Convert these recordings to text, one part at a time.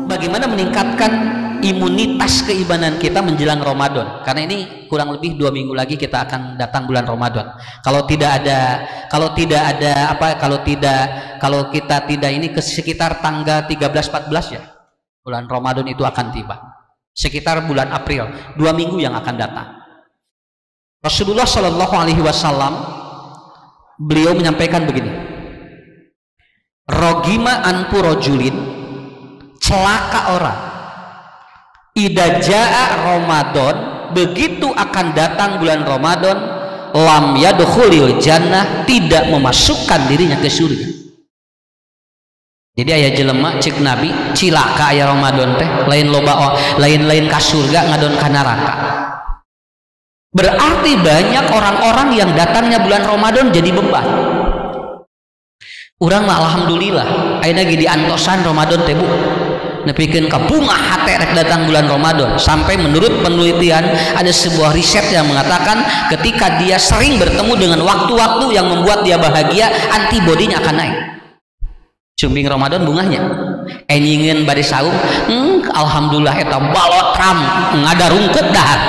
Bagaimana meningkatkan imunitas keimanan kita menjelang Ramadan? Karena ini kurang lebih 2 minggu lagi kita akan datang bulan Ramadan. Kalau tidak ada, kalau tidak ada apa, kalau tidak, kalau kita tidak ini ke sekitar tanggal 13-14 ya, bulan Ramadan itu akan tiba. Sekitar bulan April, 2 minggu yang akan datang. Rasulullah Shallallahu Alaihi Wasallam beliau menyampaikan begini, Rogima anpu rojulin, celaka orang, ida jaa Ramadan, begitu akan datang bulan Ramadan, lam yadkhulil jannah, tidak memasukkan dirinya ke surga. Jadi aya jelema cek Nabi cilaka aya Ramadan teh lain loba lain-lain ka surga ngadon ka neraka. Berarti banyak orang-orang yang datangnya bulan Ramadan jadi beban. Urang mah alhamdulillah ayeuna ge diantosan Ramadan teh Bu. Nepikeun ka bunga hate rek datang bulan Ramadan. Sampai menurut penelitian ada sebuah riset yang mengatakan ketika dia sering bertemu dengan waktu-waktu yang membuat dia bahagia, antibodinya akan naik. Sumbing Ramadan bungahnya enyingin bade saum, alhamdulillah eta balotram ngadarungkut dahar.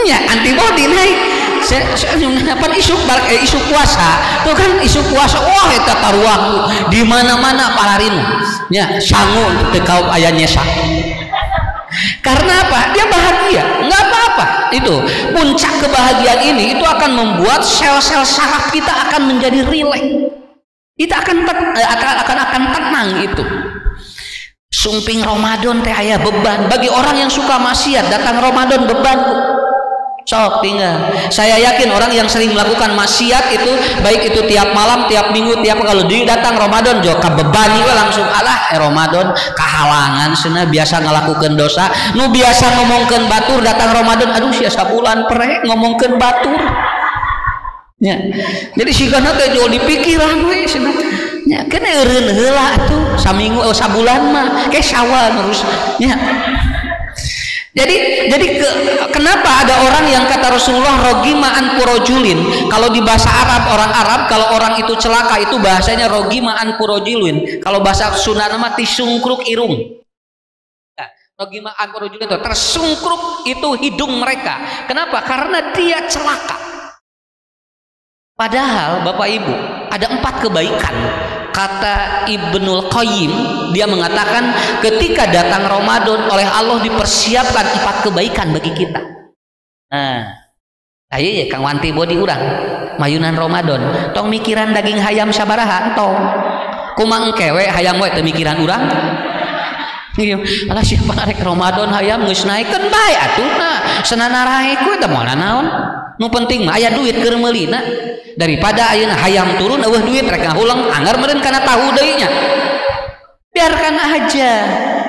Nya antibodi naik. Pan isuk isuk puasa tuh kan, isuk puasa wah eta taruang di mana-mana palarinu nya sangu teu kaum aya nyesa. Karena apa? Dia bahagia, nggak apa-apa. Itu puncak kebahagiaan ini itu akan membuat sel-sel saraf kita akan menjadi rileks. Kita akan tenang itu. Sumping Ramadan teh aya beban bagi orang yang suka maksiat, datang Ramadan beban. Sok tinggal. Saya yakin orang yang sering melakukan maksiat itu baik itu tiap malam, tiap minggu, tiap kalau dia datang Ramadan jo kabebani we langsung alah Ramadan kahalangan cenah biasa ngalakukeun dosa, nu biasa ngomongkeun batur datang Ramadan aduh sia sabulan pre ngomongkeun batur. Ya. Jadi sigana teh jo dipikiran we cenah. Nya kena eureun heula atuh saminggu sabulan mah ke Syawal terus nya. Jadi kenapa ada orang yang kata Rasulullah rogima an purojulin? Kalau di bahasa Arab, orang Arab kalau orang itu celaka itu bahasanya rogima an purojulin. Kalau bahasa Sunda nama tisungkruk irung. Nah, rogima an purojulin itu tersungkruk itu hidung mereka. Kenapa? Karena dia celaka. Padahal Bapak Ibu ada 4 kebaikan. Kata Ibnul Qayyim, dia mengatakan ketika datang Ramadan oleh Allah dipersiapkan 4 kebaikan bagi kita. Nah, ayo ya Kang Wanti bodi urang mayunan Ramadan, tong mikiran daging hayam sabaraha tong. Kumaha engke we hayam we teu mikiran urang. Iya, alah siapa rek Ramadan hayam geus naikeun bae atuh na. Senana raek we teh moal naon. Nu penting mah aya duit keur meulina. Daripada ayeuna hayam turun eueuh duit rek ngahuleng anggar meureun kana tahu deui nya. Biarkan aja.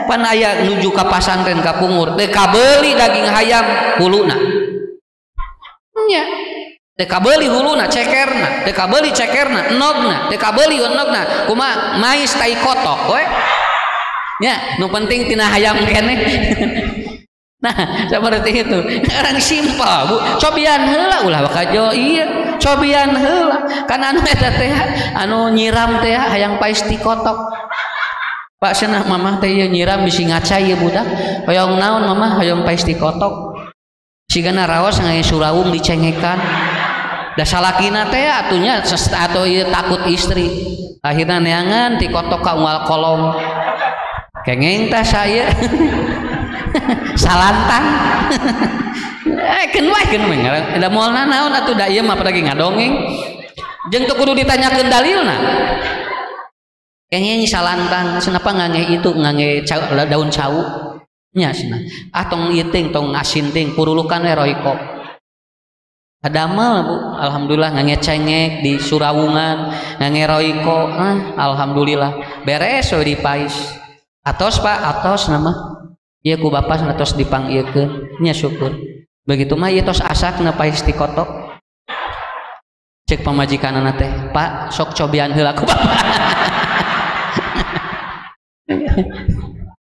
Pan aya nuju ka pasantren ka Pungur teu kabeuli daging hayam huluna. Nya. Teu kabeuli huluna cekerna, teu kabeuli cekerna, endogna, teu kabeuli endogna. Kumaha mais tai kotok we. Nya, nu penting tina hayam keneh. Nah, seperti itu. Orang simpel, Bu. Cobian heula ulah bakajo iya. Cobian heula. Kan anu eta teh anu nyiram teh hayang pais ti kotok. Pak cenah mamah teh ieu nyiram bisi ngaca ieu budak. Hoyong naon mamah hoyong pais ti kotok. Sigana raos ngae surawung dicengekan. Da salakina teh atunya atau ieu takut istri. Akhirna neangan ti kotok ka unggal kolong. Kengeng tah saya. Salantang. Keun wae keun we da moal naon atuh da ieu mah apalagi ngadongeng. Jeung teu kudu ditanyakeun dalilna. Kengeng salantang cenah ngange itu ngange daun cau nya cenah. Ah tong ieu ting tong asin ting purulukan we royko. Adamel Bu, alhamdulillah ngange cengek di surawungan, ngange royko, ah alhamdulillah beres we dipais. Atos Pak, atos nama. Ieu ku bapak atos dipangiekeun nya syukur. Begitu mah ieu tos asakna pais ti kotok. Cek pamajikanana teh, Pak sok cobian heula ku bapak.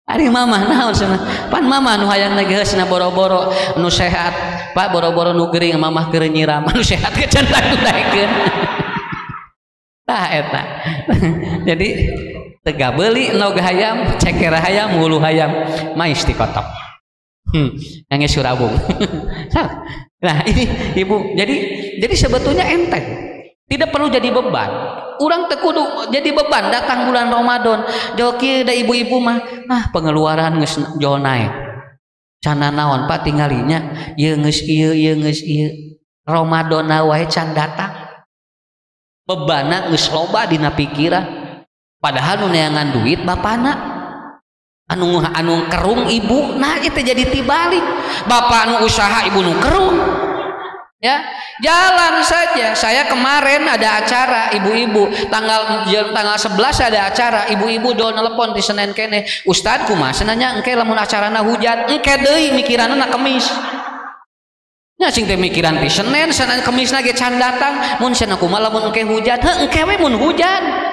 Ari mamah naon cenah? Pan mamah nu hayang lagi geus na boro-boro nu sehat. Pak boro-boro nu gering mamah keur nyiram nu sehat ge can daekeun. Tah eta. Jadi tega beuli endog hayam, ceker hayam, wulu hayam, mais dikotok. Nangis surabung. Nah, ini ibu, jadi sebetulnya enteng. Tidak perlu jadi beban. Urang teu kudu jadi beban datang bulan Ramadan. Jauh kieu da ibu-ibu mah, ah pengeluaran geus jauh naik. Cana naon Pak tinggalinya, ieu geus ieu, ieu geus ieu. Ramadan wae can datang. Bebana geus loba dina pikiran. Padahal nu neangan duit bapana. Anu kerung ibu, nah itu jadi tibalik. Bapak nu usaha, ibu nu kerung. Ya, jalan saja. Saya kemarin ada acara ibu-ibu tanggal tanggal 11 ada acara ibu-ibu do telepon di Senin kene. Ustad kumaha cenah engke lamun acarana hujan, engke deui mikiranna Kemis. Nya sing teh mikiran di Senin, Senin Kemis ge can datang, mun cenah kumaha lamun engke hujan, heuh engke we mun hujan.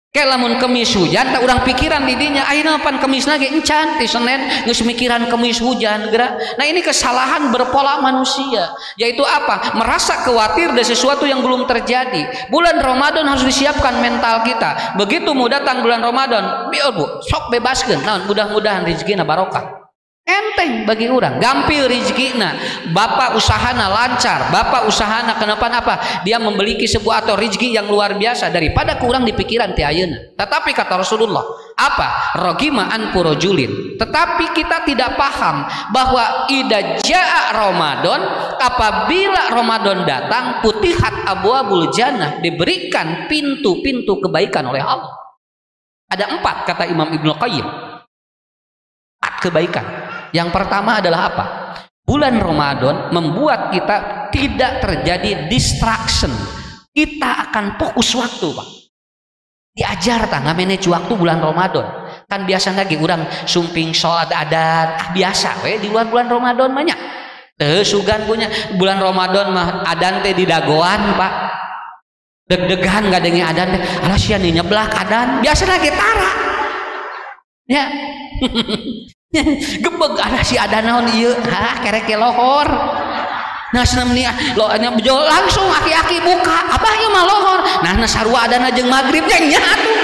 Ke lamun Kemis hujan tak urang pikiran di dinya ayeuna pan Kemis ge encan di Senin geus mikiran Kemis hujan geura. Nah ini kesalahan berpola manusia, yaitu apa? Merasa khawatir dari sesuatu yang belum terjadi. Bulan Ramadan harus disiapkan mental kita. Begitu mau datang bulan Ramadan, biar bu, sok bebaskeun. Naon mudah-mudahan rezekina barokah. Enteng bagi orang, gampil rezekina, bapak usahana lancar, bapak usahana kenapa apa? Dia memiliki sebuah atau rezeki yang luar biasa daripada kurang di pikiran ti ayeuna. Tetapi kata Rasulullah, apa? Rogima an purojulin. Tetapi kita tidak paham bahwa ida jaa Ramadan, apabila Ramadan datang, putihat abwabul jannah, diberikan pintu-pintu kebaikan oleh Allah. Ada empat kata Imam Ibnu Qayyim. Empat kebaikan. Yang pertama adalah apa? Bulan Ramadan membuat kita tidak terjadi distraction. Kita akan fokus waktu, Pak. Diajar tah ngamanage waktu bulan Ramadan. Kan biasa lagi urang sumping sholat adan, ah biasa we di luar bulan Ramadan banyak. Teu sugan punya bulan Ramadan mah adan teh di dagoan, Pak. Deg-degan ngadenge adan teh, alah sia nih nyeblak adan, biasa lagi tara. Ya. Gebeg ada si ada naon ieu, hah kerek lohor. Nah senam nih lo langsung aki-aki buka, abah ieu mah lohor. Nah sarua adana jeung magrib nya nya atuh.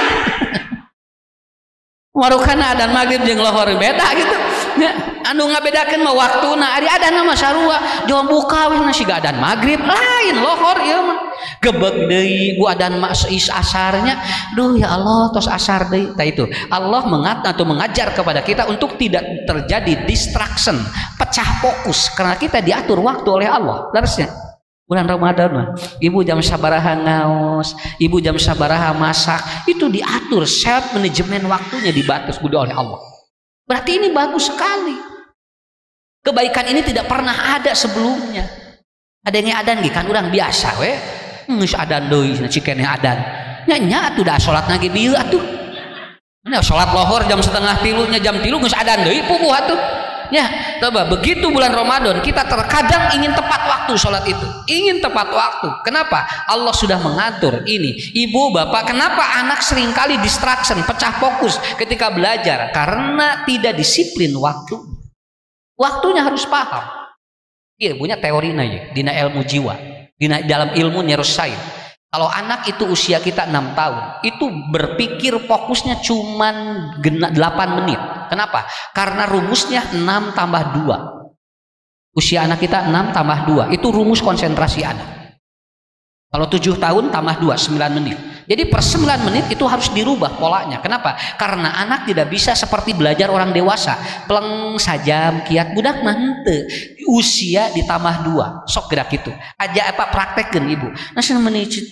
Warukana adan magrib jeung lohor beda gitu. Nya anu ngabedakeun mah waktuna, ari adana mah sarua, jauh buka we siga adan magrib lain lohor ieu mah. Gebeg deui bu adan is asarnya, duh ya Allah tos asar deui. Tah itu Allah atau mengajar kepada kita untuk tidak terjadi distraction, pecah fokus karena kita diatur waktu oleh Allah. Harusnya bulan Ramadan mah ibu jam sabaraha ngaos, ibu jam sabaraha masak, itu diatur self manajemen waktunya dibatas udah oleh Allah. Berarti ini bagus sekali. Kebaikan ini tidak pernah ada sebelumnya. Ada yang adan ge kan urang biasa we. Geus adan deui cikene adan. Nya nya atuh da salat ge bieu atuh. Nya salat lohor jam 2:30 nya jam 3 geus adan deui puguh atuh. Ya, coba begitu bulan Ramadan kita terkadang ingin tepat waktu sholat itu, ingin tepat waktu. Kenapa? Allah sudah mengatur ini. Ibu, bapak, kenapa anak seringkali distraction, pecah fokus ketika belajar? Karena tidak disiplin waktu. Waktunya harus paham. Iya, punya teori ya, dina ilmu jiwa, dina dalam ilmu neuroscience. Kalau anak itu usia kita 6 tahun, itu berpikir fokusnya cuman 8 menit. Kenapa? Karena rumusnya 6 tambah 2. Usia anak kita 6 tambah 2, itu rumus konsentrasi anak. Kalau 7 tahun tambah 2, 9 menit. Jadi per 9 menit itu harus dirubah polanya. Kenapa? Karena anak tidak bisa seperti belajar orang dewasa. Pleng sajam kiat budak mah henteu. Usia ditambah 2. Sok gerak itu. Aja apa praktekkeun ibu. Nah cenah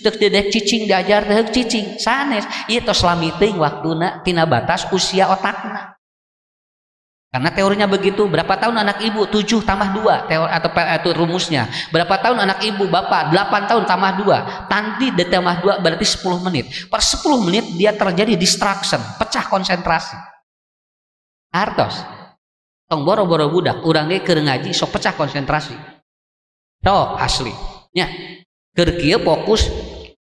teu dedek cicing diajar teh cicing sanes. Ieu tos lami teuing waktuna tina batas usia otakna. Karena teorinya begitu, berapa tahun anak ibu? 7 tambah 2 teori atau rumusnya. Berapa tahun anak ibu, bapak? 8 tahun tambah 2. Nanti ditambah 2 berarti 10 menit. Per 10 menit dia terjadi distraction, pecah konsentrasi. Artos. Tong boro-boro budak, urang ge keur ngaji sok pecah konsentrasi. Sok asli. Nya. Keur kieu fokus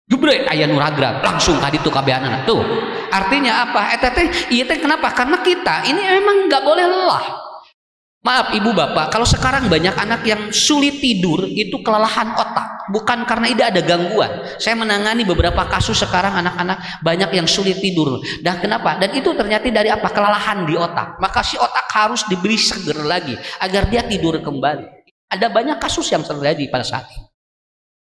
jubrek aya nu ragrag, langsung ka ditu kabeanana. Tuh. Artinya apa? Eta teh ieu teh kenapa? Karena kita ini memang nggak boleh lelah. Maaf ibu bapak, kalau sekarang banyak anak yang sulit tidur itu kelelahan otak, bukan karena tidak ada gangguan. Saya menangani beberapa kasus sekarang anak-anak banyak yang sulit tidur. Dan kenapa? Dan itu ternyata dari apa? Kelelahan di otak. Maka si otak harus diberi seger lagi agar dia tidur kembali. Ada banyak kasus yang terjadi pada saat ini.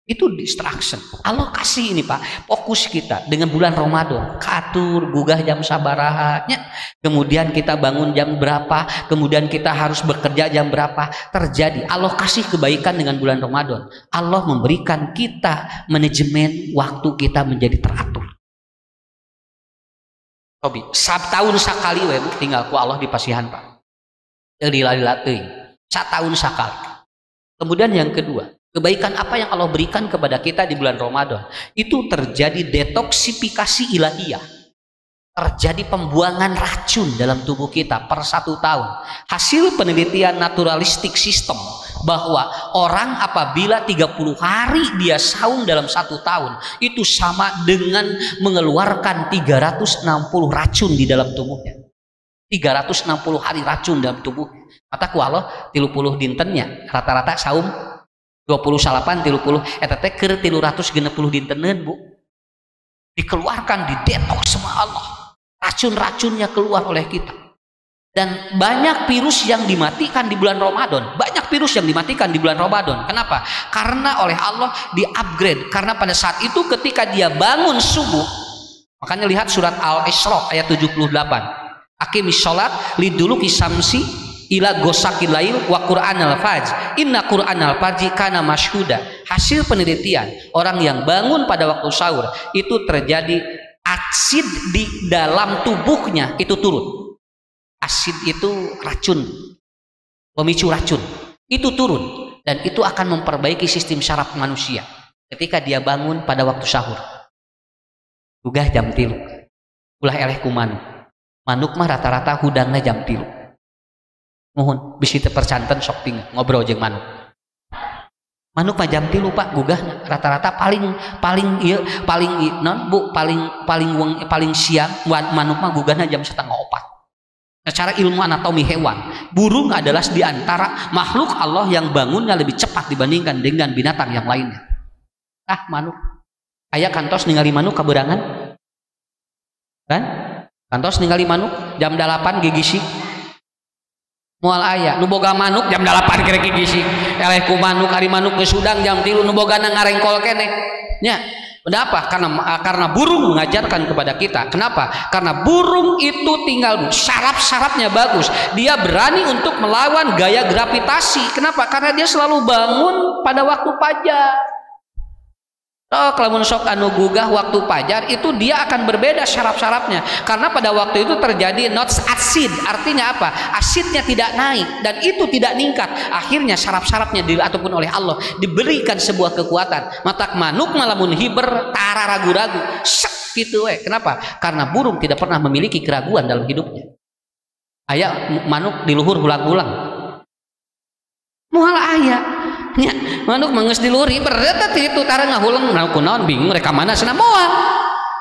Itu distraction. Allah kasih ini Pak, fokus kita dengan bulan Ramadan. Katur, gugah jam sabaraha nya. Kemudian kita bangun jam berapa, kemudian kita harus bekerja jam berapa. Terjadi. Allah kasih kebaikan dengan bulan Ramadan. Allah memberikan kita manajemen waktu kita menjadi teratur. Tobi, setahun sekali we Bu, tinggal ku Allah di pasihan Pak. Lila-lila teuing. Setahun sekali. Kemudian yang kedua, kebaikan apa yang Allah berikan kepada kita di bulan Ramadan? Itu terjadi detoksifikasi ilahiyah. Terjadi pembuangan racun dalam tubuh kita per 1 tahun. Hasil penelitian naturalistik sistem bahwa orang apabila 30 hari dia saum dalam 1 tahun, itu sama dengan mengeluarkan 360 racun di dalam tubuhnya. 360 hari racun dalam tubuh. Kata ku Allah 30 dintennya rata-rata saum 28 30 eta teh keur 360 dinteneun Bu. Dikeluarkan, didetoks sama Allah. Racun-racunnya keluar oleh kita. Dan banyak virus yang dimatikan di bulan Ramadan. Banyak virus yang dimatikan di bulan Ramadan. Kenapa? Karena oleh Allah di-upgrade. Karena pada saat itu ketika dia bangun subuh, makanya lihat surat Al-Isra ayat 78. Aqimis sholat liduluki syamsi ila ghasaqil lail wa qur'anal fajr inna qur'anal fajri kana masyhuda. Hasil penelitian, orang yang bangun pada waktu sahur itu terjadi asid di dalam tubuhnya itu turun. Asid itu racun, pemicu racun, itu turun dan itu akan memperbaiki sistem saraf manusia ketika dia bangun pada waktu sahur. Gugah jam 3, ulah eleh ku manuk. Manuk mah rata-rata hudangna jam 3. Mohon bisi teu percanten sok tinggal ngobrol jeung manuk. Manuk mah jam 3 Pak gugahna rata-rata paling paling ieu paling non Bu paling paling weng, paling siang manuk mah gugahna jam 3:30. Secara ilmu anatomi hewan, burung adalah di antara makhluk Allah yang bangunnya lebih cepat dibandingkan dengan binatang yang lainnya. Ah manuk. Aya kantos ningali manuk kaberangan? Kan? Kantos ningali manuk jam 8 gigisik. Moal aya nu boga manuk jam 8 kira gigisik. Eleh ku manuk ari manuk geus hudang jam 3 nu bogana ngarengkol keneh. Nya. Kenapa? Karena burung mengajarkan kepada kita. Kenapa? Karena burung itu tinggal saraf-sarafnya bagus. Dia berani untuk melawan gaya gravitasi. Kenapa? Karena dia selalu bangun pada waktu fajar. Oh, kalau sok anu gugah waktu fajar itu dia akan berbeda syaraf-syarafnya karena pada waktu itu terjadi not acid, artinya apa? Asidnya tidak naik dan itu tidak ningkat. Akhirnya syaraf-syarafnya ataupun oleh Allah diberikan sebuah kekuatan. Matak manuk malamun hiber tara ragu-ragu sek gitu we. Kenapa? Karena burung tidak pernah memiliki keraguan dalam hidupnya. Aya manuk di luhur hulang-hulang. Moal aya. Nya, manuk mah geus di luhur hiber itu tara ngahuleng kunaon bingung rek mana cenah moal.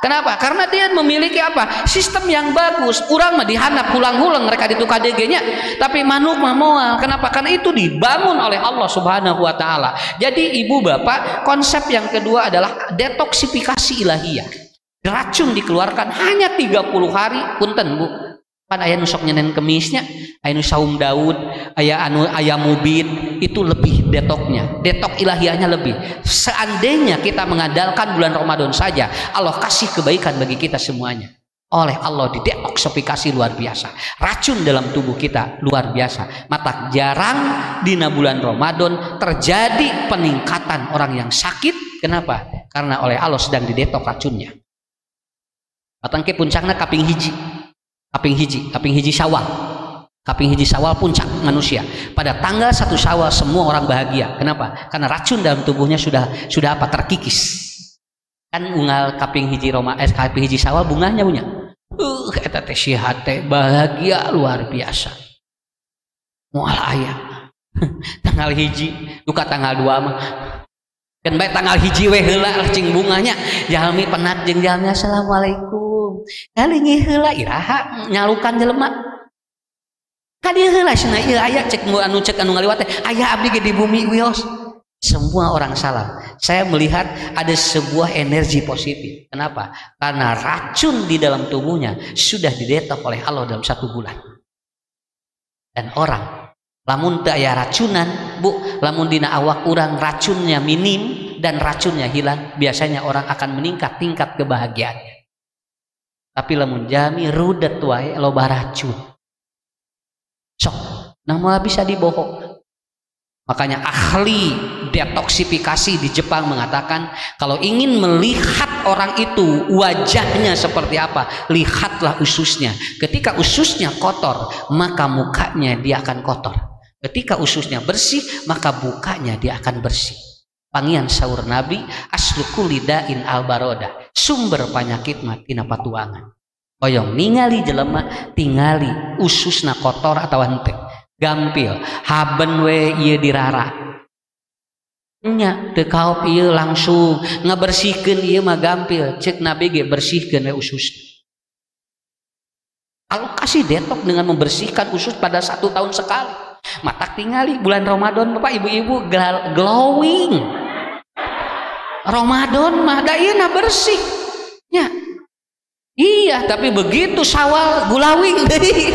Kenapa? Karena dia memiliki apa? Sistem yang bagus. Urang mah dihandap hulang-hulang mereka ditu KDG nya, tapi manuk mah moal. Kenapa? Karena itu dibangun oleh Allah Subhanahu wa taala. Jadi ibu bapak, konsep yang kedua adalah detoksifikasi ilahiyah. Racun dikeluarkan hanya 30 hari, punten Bu. Kan aya nu sok nyenen kemisnya, aya nu saum Daud, aya anu aya mubid, itu lebih detoknya, detok ilahiyahnya lebih. Seandainya kita mengandalkan bulan Ramadan saja, Allah kasih kebaikan bagi kita semuanya. Oleh Allah didetoksifikasi luar biasa. Racun dalam tubuh kita luar biasa. Matak jarang dina bulan Ramadan terjadi peningkatan orang yang sakit. Kenapa? Karena oleh Allah sedang didetok racunnya. Patangke puncakna kaping hiji. Kaping hiji Syawal. Kaping hiji Syawal puncak manusia. Pada tanggal 1 Syawal semua orang bahagia. Kenapa? Karena racun dalam tubuhnya sudah apa? Terkikis. Kan unggal kaping hiji Roma, kaping hiji Syawal bungahnya punya. Eta teh si hate bahagia luar biasa. Moal aya. Tanggal hiji, duka tanggal 2 mah. Kan bae tanggal hiji we heula lah cing bungahnya. Jalmi penat jeung jalmi assalamualaikum. Kali heula iraha nyalukan jelema. Ka dieu heula cenah ieu aya cek anu ngaliwat teh aya abdi ge di bumi wios. Semua orang salam. Saya melihat ada sebuah energi positif. Kenapa? Karena racun di dalam tubuhnya sudah didetok oleh Allah dalam 1 bulan. Dan orang lamun teu aya racunan, Bu, lamun dina awak urang racunnya minim dan racunnya hilang, biasanya orang akan meningkat tingkat kebahagiaannya. Tapi lamun jami rudet wae loba racun. Sok, nama bisa dibohong. Makanya ahli detoksifikasi di Jepang mengatakan kalau ingin melihat orang itu wajahnya seperti apa, lihatlah ususnya. Ketika ususnya kotor, maka mukanya dia akan kotor. Ketika ususnya bersih, maka mukanya dia akan bersih. Pangian saur Nabi, aslu kulli da'in albaroda, sumber penyakit mah tina patuangan. Hoyong ningali jelema tingali ususna kotor atau henteu. Gampil haben we ieu dirara nya teu kaop ieu langsung ngabersihkeun ieu mah gampil. Cek Nabi ge bersihkeun we ususna. Kalau kasih detok dengan membersihkan usus pada 1 tahun sekali. Matak tingali bulan Ramadan Bapak ibu-ibu glowing. Ramadan mah da ieu na bersih nya. Iya, tapi begitu Syawal gulawing deui.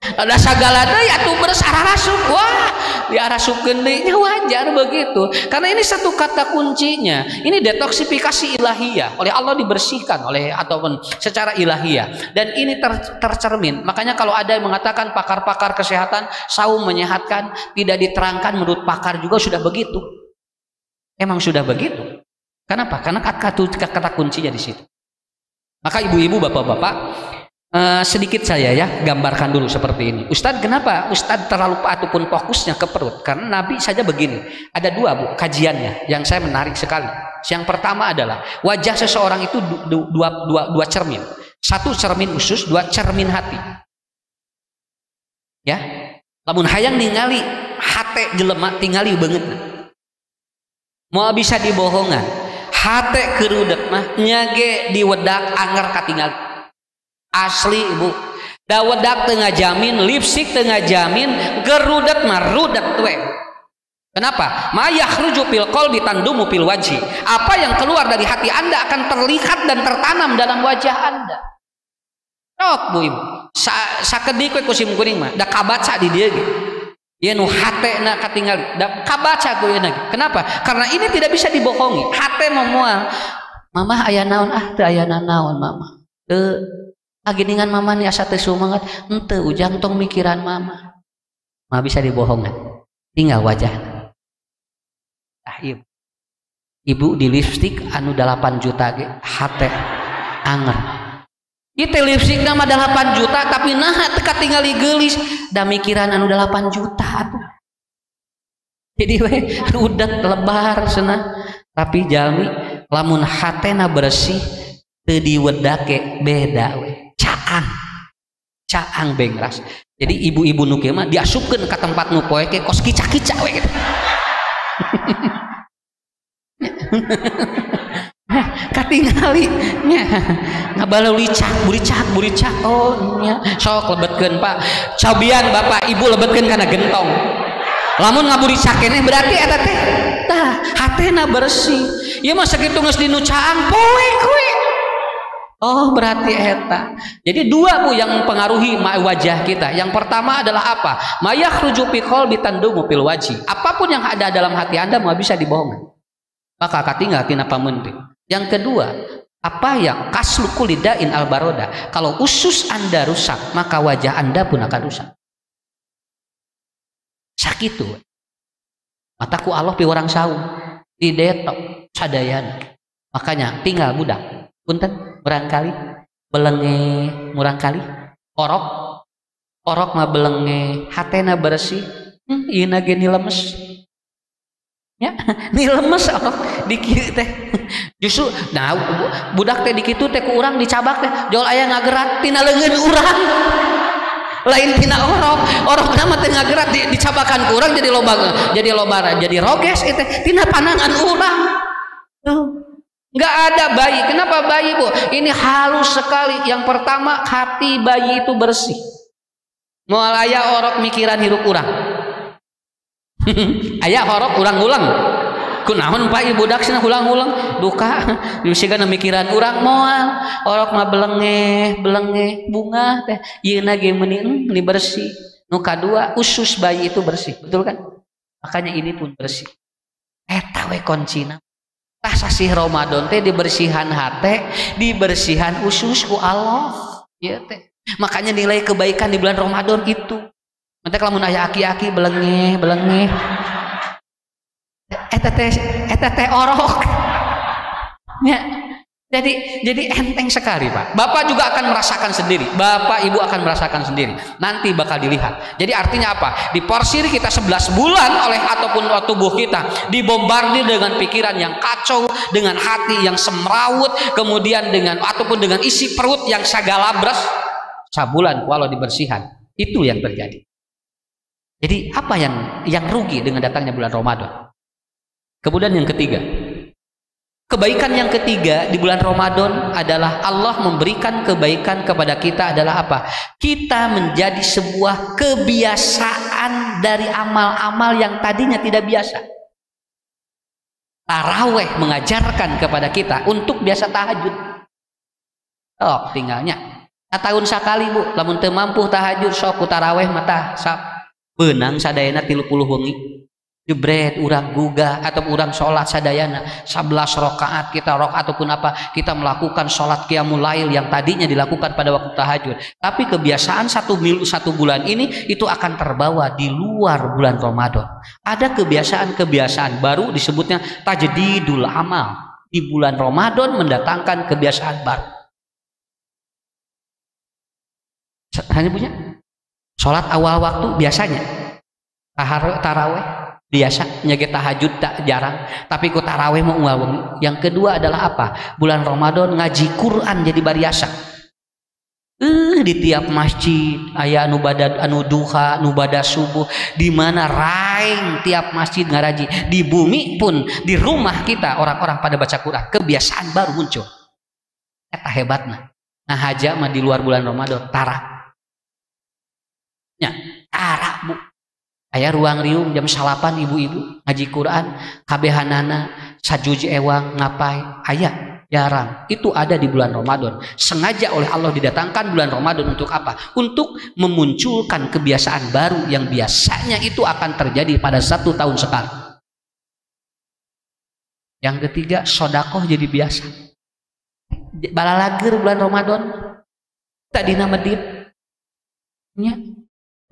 Ada sagala deui atuh bersararasup. Wah, diarasupkeun deui nya wajar begitu. Karena ini satu kata kuncinya. Ini detoksifikasi ilahiyah. Oleh Allah dibersihkan oleh ataupun secara ilahiyah. Dan ini tercermin. Makanya kalau ada yang mengatakan pakar-pakar kesehatan saum menyehatkan, tidak diterangkan menurut pakar juga sudah begitu. Emang sudah begitu. Kenapa? Karena kata kuncinya di situ. Maka ibu-ibu, bapak-bapak, sedikit saya ya gambarkan dulu seperti ini. Ustadz, kenapa Ustadz terlalu ataupun fokusnya ke perut? Karena Nabi saja begini. Ada 2 Bu kajiannya yang saya menarik sekali. Yang pertama adalah wajah seseorang itu dua cermin. 1 cermin usus, 2 cermin hati. Ya, lamun hayang ningali hate jelema tingali beungeutna. Moal bisa dibohongan. Hate kerudet mah nyage diwedak anger katingali. Asli Ibu, da wedak teu ngajamin, lipstik teu ngajamin, gerudet mah rudet we. Kenapa? Ma yakhruju fil qalbi tandumu fil wajhi. Apa yang keluar dari hati Anda akan terlihat dan tertanam dalam wajah Anda. Sok Bu Ibu, sakedik we ku sim kuring mah, da kabaca di dieu ge. Ieu nu hatena katingali, da kabaca ku ieu. Kenapa? Karena ini tidak bisa dibohongi. Hate mah moal. Mamah aya naon ah teu aya naon mama. Teu aginingan mama nih asa teu sumangat, henteu ujang tong mikiran mama. Mah bisa dibohongan. Tinggal wajahna. Ah ieu. Ibu di lipstik anu 8 juta ge hate anger. Ieu teh lipstikna mah 8 juta tapi naha teu katingali geulis da mikiran anu 8 juta atuh. Jadi we rudet lebar cenah. Tapi jalmi lamun hatena bersih teu diwedake beda we. Caang. Caang bengras. Jadi ibu-ibu nu kieu mah diasupkeun ka tempat nu poe ke kos kica-kica we gitu. Katingali nya ngabalulicak buricak buricak oh nya sok lebetkeun Pak. Cobian Bapak Ibu lebetkeun kana gentong. Lamun ngaburicak keneh berarti eta teh tah hatena bersih. Ieu mah sakitu geus dinu caang poek we. Oh berarti eta. Jadi 2 Bu yang mempengaruhi wajah kita. Yang pertama adalah apa? Mayakhruju fi qalbi tandumu fil wajhi. Apapun yang ada dalam hati Anda mau bisa dibohongan. Maka katinggal tina pameunting. Yang kedua, apa yang kaslu kulidain albaroda. Kalau usus Anda rusak, maka wajah Anda pun akan rusak. Sakitu. Mataku Allah pi orang saum didetok sadayana. Makanya tinggal budak. Punten murangkali belenge murangkali orok orok mah belenge hatena bersih ieu na ge lemes nya ni lemes orok di kieu teh justru nah budak teh di kitu teh ku urang dicabak teh jol aya ngagerak tina leungeun urang lain tina orok orok mah teh ngagerak dicabakan ku urang jadi loba jadi roges itu tina panangan urang tuh. Nggak ada bayi. Kenapa bayi Bu? Ini halus sekali. Yang pertama hati bayi itu bersih. Moal aya orok mikiran hirup urang. Aya orok urang-ulang. Kunaon Pak ieu budak cenah ulang-ulang duka bisiga mikiran urang moal. Orok mah belengeh, belengeh bunga teh yeuna ge meuni meuni bersih. Nu kadua usus bayi itu bersih, betul kan? Makanya ini pun bersih. Eta we kuncina. Tah sasih Ramadan teh dibersihan hate, dibersihan usus ku Allah. Ieu teh. Makanya nilai kebaikan di bulan Ramadan itu. Nanti lamun aya aki-aki belengeh, belengeh. Eta teh orok. Ya. Jadi enteng sekali, Pak. Bapak juga akan merasakan sendiri. Bapak Ibu akan merasakan sendiri. Nanti bakal dilihat. Jadi artinya apa? Diporsir kita 11 bulan oleh ataupun tubuh kita dibombardir dengan pikiran yang kacau, dengan hati yang semrawut, kemudian dengan ataupun dengan isi perut yang sagalabres. Sabulan walau dibersihan. Itu yang terjadi. Jadi apa yang rugi dengan datangnya bulan Ramadan? Kemudian yang ketiga, kebaikan yang ketiga di bulan Ramadan adalah Allah memberikan kebaikan kepada kita adalah apa? Kita menjadi sebuah kebiasaan dari amal-amal yang tadinya tidak biasa. Taraweh mengajarkan kepada kita untuk biasa tahajud. Oh, tinggalnya tahun sakali Bu, lamun teu mampu tahajud sok ku taraweh mah tah beunang sadayana 30 wengi. Jebret urang gugah atau urang sholat sadayana 11 rakaat kita rok ataupun apa kita melakukan sholat qiyamul lail yang tadinya dilakukan pada waktu tahajud, tapi kebiasaan satu bulan ini itu akan terbawa di luar bulan Ramadan. Ada kebiasaan-kebiasaan baru disebutnya tajdidul amal. Di bulan Ramadan mendatangkan kebiasaan baru. Hanya punya sholat awal waktu biasanya taraweh biasa nyage tahajud tak jarang, tapi ku taraweh mau unggal. Yang kedua adalah apa? Bulan Ramadan ngaji Quran jadi bariasa. Di tiap masjid aya anu bada anu duha, anu bada subuh, di mana raing tiap masjid ngaraji. Di bumi pun di rumah kita orang-orang pada baca Quran, kebiasaan baru muncul. Eta hebatna. Nah haja mah di luar bulan Ramadan tara. Nya, tara Bu. Aya ruang riung jam 9 ibu-ibu ngaji Quran kabehanana sajuji ewang ngapai aya jarang. Itu ada di bulan Ramadan. Sengaja oleh Allah didatangkan bulan Ramadan untuk apa? Untuk memunculkan kebiasaan baru yang biasanya itu akan terjadi pada 1 tahun sekali. Yang ketiga, sodakoh jadi biasa. Balalager bulan Ramadan tadina medit nya,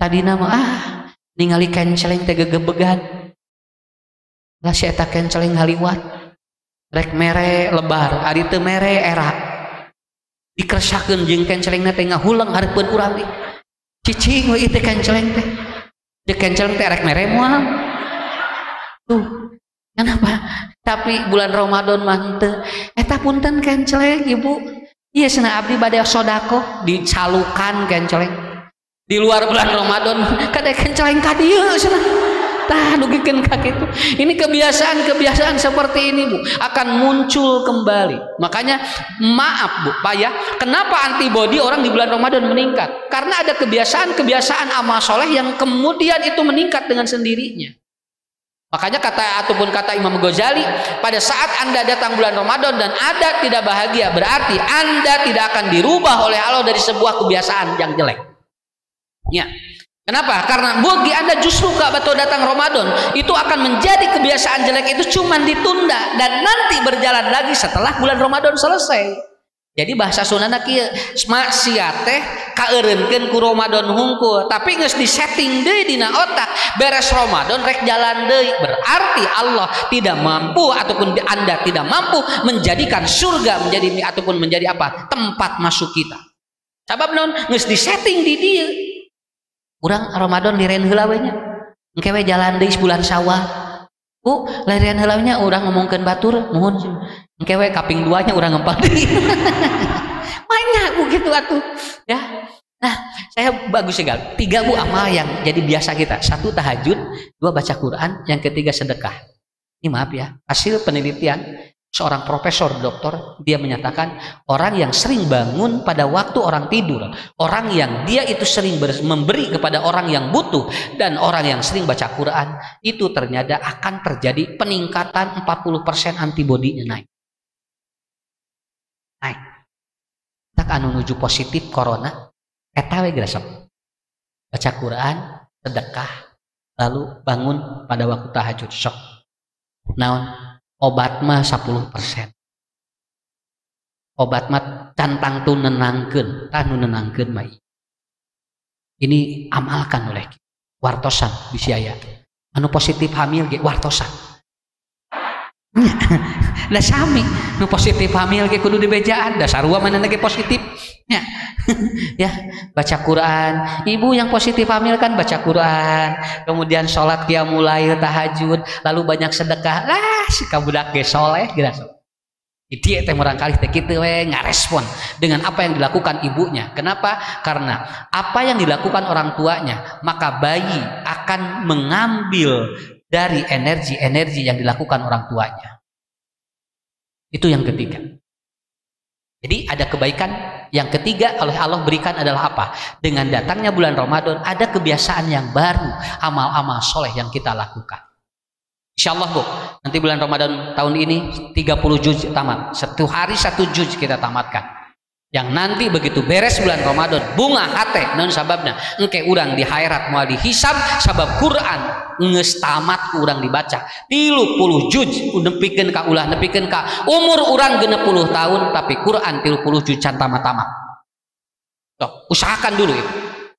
tadina mah ningali kenceleng teh gegebegan lah si eta kenceleng ngaliwat rek mere lebar ari teu mere era dikersakeun jeung kencelengna teh ngahuleng hareupeun urang teh cicing we ieu teh kenceleng teh jeung kenceleng teh rek mere moal tuh kenapa. Tapi bulan Ramadan mah henteu eta punten kenceleng ibu ieu cenah abdi bade sedekah dicalukan kenceleng. Di luar bulan Ramadan kada kenceleng ka dieu cenah. Tah dugikeun ka kitu. Ini kebiasaan-kebiasaan seperti ini Bu akan muncul kembali. Makanya maaf Bu, Pak ya, kenapa antibodi orang di bulan Ramadan meningkat? Karena ada kebiasaan-kebiasaan amal soleh yang kemudian itu meningkat dengan sendirinya. Makanya kata ataupun kata Imam Ghazali, pada saat Anda datang bulan Ramadan dan ada tidak bahagia, berarti Anda tidak akan dirubah oleh Allah dari sebuah kebiasaan yang jelek. Ya. Kenapa? Karena bagi Anda justru gak betul datang Ramadan itu akan menjadi kebiasaan jelek itu cuman ditunda dan nanti berjalan lagi setelah bulan Ramadan selesai. Jadi bahasa Sundana kieu, maksiat teh kaeureunkeun ku Ramadan hungkul, tapi geus disetting deui dina otak, beres Ramadan rek jalan deui. Berarti Allah tidak mampu ataupun Anda tidak mampu menjadikan surga menjadi ataupun menjadi apa? Tempat masuk kita. Sabab naon? Geus disetting di dieu. Urang Ramadan liren heula we nya. Engke we jalan deui bulan Syawal. Bu, larian heula nya urang ngomongkeun batur, muhun. Engke we kaping 2 nya urang ngempal deui. Banyak Bu gitu atuh. Ya. Nah, saya bagus sekali. 3 Bu amal yang jadi biasa kita. 1 tahajud, 2 baca Quran, yang ketiga sedekah. Ini maaf ya, hasil penelitian Seorang profesor doktor, dia menyatakan orang yang sering bangun pada waktu orang tidur, orang yang dia itu sering memberi kepada orang yang butuh, dan orang yang sering baca Quran, itu ternyata akan terjadi peningkatan 40% antibodinya naik. Naik. Tak anu nuju positif corona, eta we geura. Baca Quran, sedekah, lalu bangun pada waktu tahajud sok. Naon? Obat mah 10%. Obat mah can tangtu nenangkeun, tah nu nenangkeun mah. Ini amalkan oleh kita. Wartosan bisi aya. Anu positif hamil ge wartosan. Da sami nu positif hamil ge kudu dibejaan, da sarua manehna ge positif. Ya. Ya, baca Quran. Ibu yang positif hamil kan baca Quran, kemudian sholat qiyamul lail, tahajud, lalu banyak sedekah. Lah, si budak ge soleh geura. Itu teh murangkalih teh kitu we ngarespon dengan apa yang dilakukan ibunya. Kenapa? Karena apa yang dilakukan orang tuanya, maka bayi akan mengambil dari energi-energi yang dilakukan orang tuanya. Itu yang ketiga. Jadi ada kebaikan yang ketiga oleh Allah berikan adalah apa? Dengan datangnya bulan Ramadan ada kebiasaan yang baru, amal-amal soleh yang kita lakukan. Insya Allah Bu, nanti bulan Ramadan tahun ini 30 juz tamat. Satu hari satu juz kita tamatkan. Yang nanti begitu beres bulan Ramadan, bunga hate naon sababna? Engke urang di akhirat moal dihisab sabab Quran geus tamat ku urang dibaca. 30 juz nepikeun ka ulah nepikeun ka umur urang 60 tahun tapi Quran 30 juz can tamat-tamat. Tuh, usahakan dulu itu.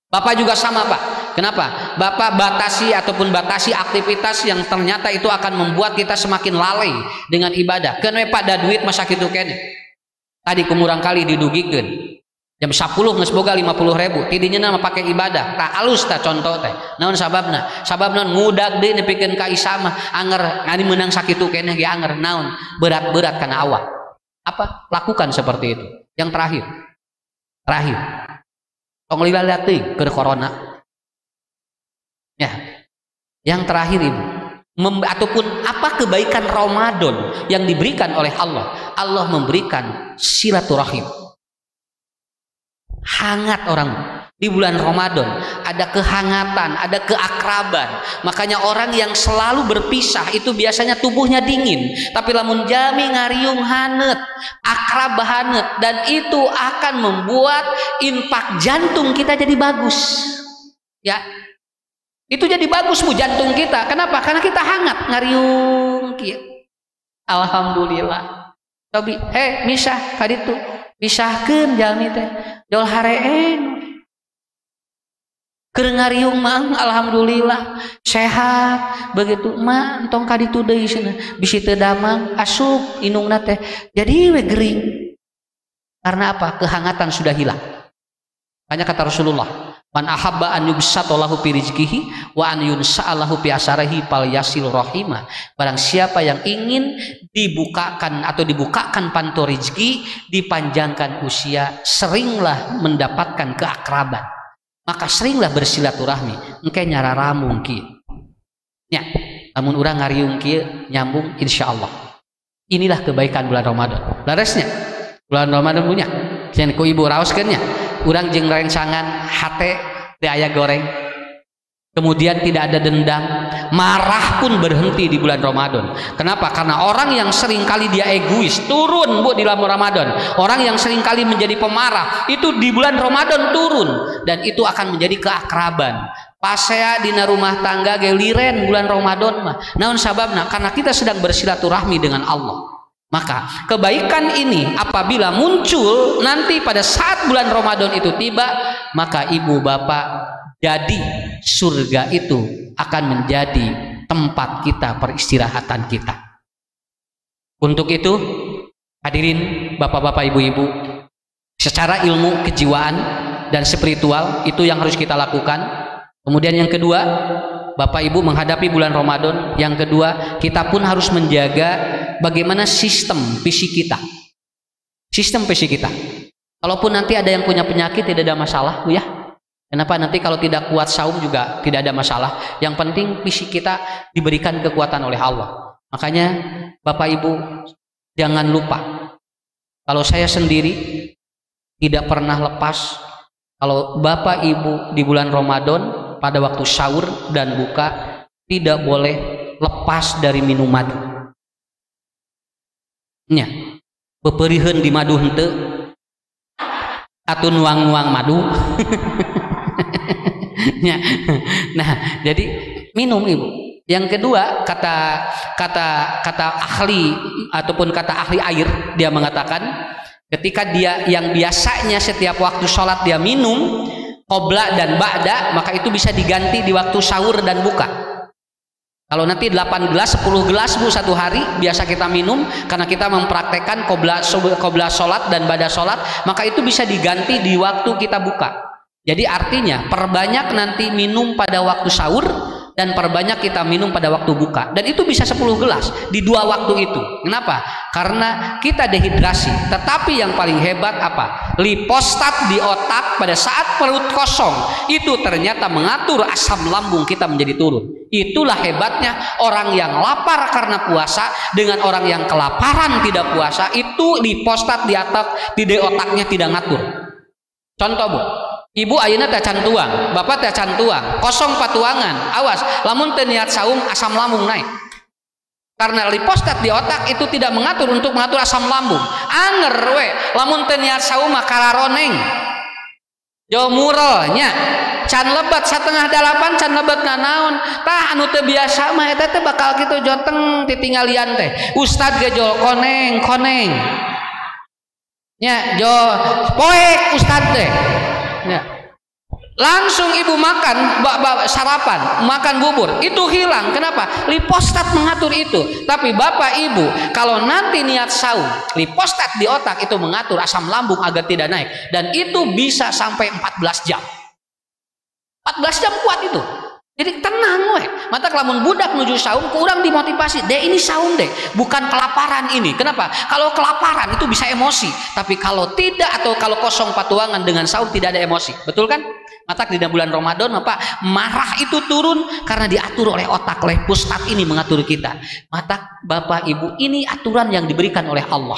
Bapak juga sama Pak. Kenapa? Bapak batasi ataupun batasi aktivitas yang ternyata itu akan membuat kita semakin lalai dengan ibadah. Keun we Pak da duit masa kitu keneh. Tadi ku murangkalih didugikeun. Jam 10 geus boga 50.000, tidinya mah pake ibadah. Tak alus tah contoh teh. Naon sababna? Sababna ngudag deui nepikeun ka isa mah anger ngani meunang sakitu keneh ge anger naon? Berat-berat kana awak. Apa? Lakukan seperti itu. Yang terakhir. Terakhir. Tong lila teuing keur corona. Ya. Yang terakhir Ibu, ataupun apa kebaikan Ramadan yang diberikan oleh Allah? Allah memberikan silaturahim. Hangat orang di bulan Ramadan, ada kehangatan, ada keakraban. Makanya orang yang selalu berpisah itu biasanya tubuhnya dingin, tapi lamun jami ngariung hanet, akrab hanet, dan itu akan membuat impak jantung kita jadi bagus. Ya. Itu jadi bagus Bu jantung kita. Kenapa? Karena kita hangat ngariung kieu. Alhamdulillah. Tobi, heh misah kaditu. Misahkeun jalmi teh. Jol hareeng. Keur ngariung mah alhamdulillah sehat. Begitu mah entong kaditu deui cenah. Bisi teu damang asup indungna teh. Jadi we gering. Karena apa? Kehangatan sudah hilang. Banyak kata Rasulullah, man ahabba an yubsata lahu fi rizqihi wa an yunsa'a lahu fi asarihi falyasil rahimah. Barang siapa yang ingin dibukakan atau dibukakan panto rizki, dipanjangkan usia, seringlah mendapatkan keakraban. Maka seringlah bersilaturahmi. Engke nyararamung kieu. Nya, lamun urang ngariung kieu nyambung insyaallah. Inilah kebaikan bulan Ramadan. Laresnya bulan Ramadan punya. Cenah ku ibu raoskeun nya. Urang jeung rencangan hate teu aya goreng, kemudian tidak ada dendam, marah pun berhenti di bulan Ramadan. Kenapa? Karena orang yang seringkali dia egois turun Bu di dalam Ramadan. Orang yang seringkali menjadi pemarah itu di bulan Ramadan turun, dan itu akan menjadi keakraban. Pasea dina rumah tangga ge liren bulan Ramadan mah. Naon sababna? Karena kita sedang bersilaturahmi dengan Allah. Maka kebaikan ini apabila muncul nanti pada saat bulan Ramadan itu tiba, maka ibu bapak jadi surga itu akan menjadi tempat kita peristirahatan kita. Untuk itu hadirin bapak-bapak ibu-ibu, secara ilmu kejiwaan dan spiritual itu yang harus kita lakukan. Kemudian yang kedua, bapak ibu menghadapi bulan Ramadan, yang kedua kita pun harus menjaga bagaimana sistem fisik kita. Sistem fisik kita. Kalaupun nanti ada yang punya penyakit tidak ada masalah, Bu ya. Kenapa? Nanti kalau tidak kuat saum juga tidak ada masalah. Yang penting fisik kita diberikan kekuatan oleh Allah. Makanya bapak ibu Jangan lupa, kalau saya sendiri tidak pernah lepas kalau bapak ibu di bulan Ramadan pada waktu sahur dan buka tidak boleh lepas dari minum madu. Nya, peperiheun di madu henteu atau nuang-nuang madu. Ya. Nah, jadi minum ibu. Yang kedua, kata kata kata ahli ataupun kata ahli air, dia mengatakan ketika dia yang biasanya setiap waktu sholat dia minum qobla dan ba'da, maka itu bisa diganti di waktu sahur dan buka. Kalau nanti 8 gelas, 10 gelas bu satu hari biasa kita minum karena kita mempraktekkan qobla qobla sholat dan ba'da sholat, maka itu bisa diganti di waktu kita buka. Jadi artinya perbanyak nanti minum pada waktu sahur dan perbanyak kita minum pada waktu buka, dan itu bisa 10 gelas di dua waktu itu. Kenapa? Karena kita dehidrasi. Tetapi yang paling hebat apa? Lipostat di otak pada saat perut kosong itu ternyata mengatur asam lambung kita menjadi turun. Itulah hebatnya orang yang lapar karena puasa dengan orang yang kelaparan tidak puasa, itu lipostat di otak, di otaknya tidak ngatur. Contoh bu, ibu ayeuna teh can tuang, bapak teh can tuang, kosong patuangan, awas, lamun teu niat saum asam lambung naik. Karena lipostat di otak itu tidak mengatur untuk mengatur asam lambung. Anger we, lamun teu niat saum mah kararoneng. Jo murelnya, can lebat 7:30 can lebat nanaon. Tah anu teu biasa mah eta teh bakal kitu joteng titinggalian teh. Ustad ge jol koneng koneng. Nya jo poek ustad teh. Ya. Langsung ibu makan sarapan, makan bubur, itu hilang. Kenapa? Lipostat mengatur itu. Tapi bapak ibu, kalau nanti niat saum, lipostat di otak itu mengatur asam lambung agar tidak naik. Dan itu bisa sampai 14 jam. 14 jam kuat itu. Jadi tenang we. Mata lamun budak menuju saum kurang dimotivasi. Deh ini saum deh, bukan kelaparan ini. Kenapa? Kalau kelaparan itu bisa emosi. Tapi kalau tidak atau kalau kosong patuangan dengan saum tidak ada emosi. Betul kan? Mata di bulan Ramadan apa? Marah itu turun karena diatur oleh otak, oleh pusat ini mengatur kita. Mata bapak ibu ini aturan yang diberikan oleh Allah.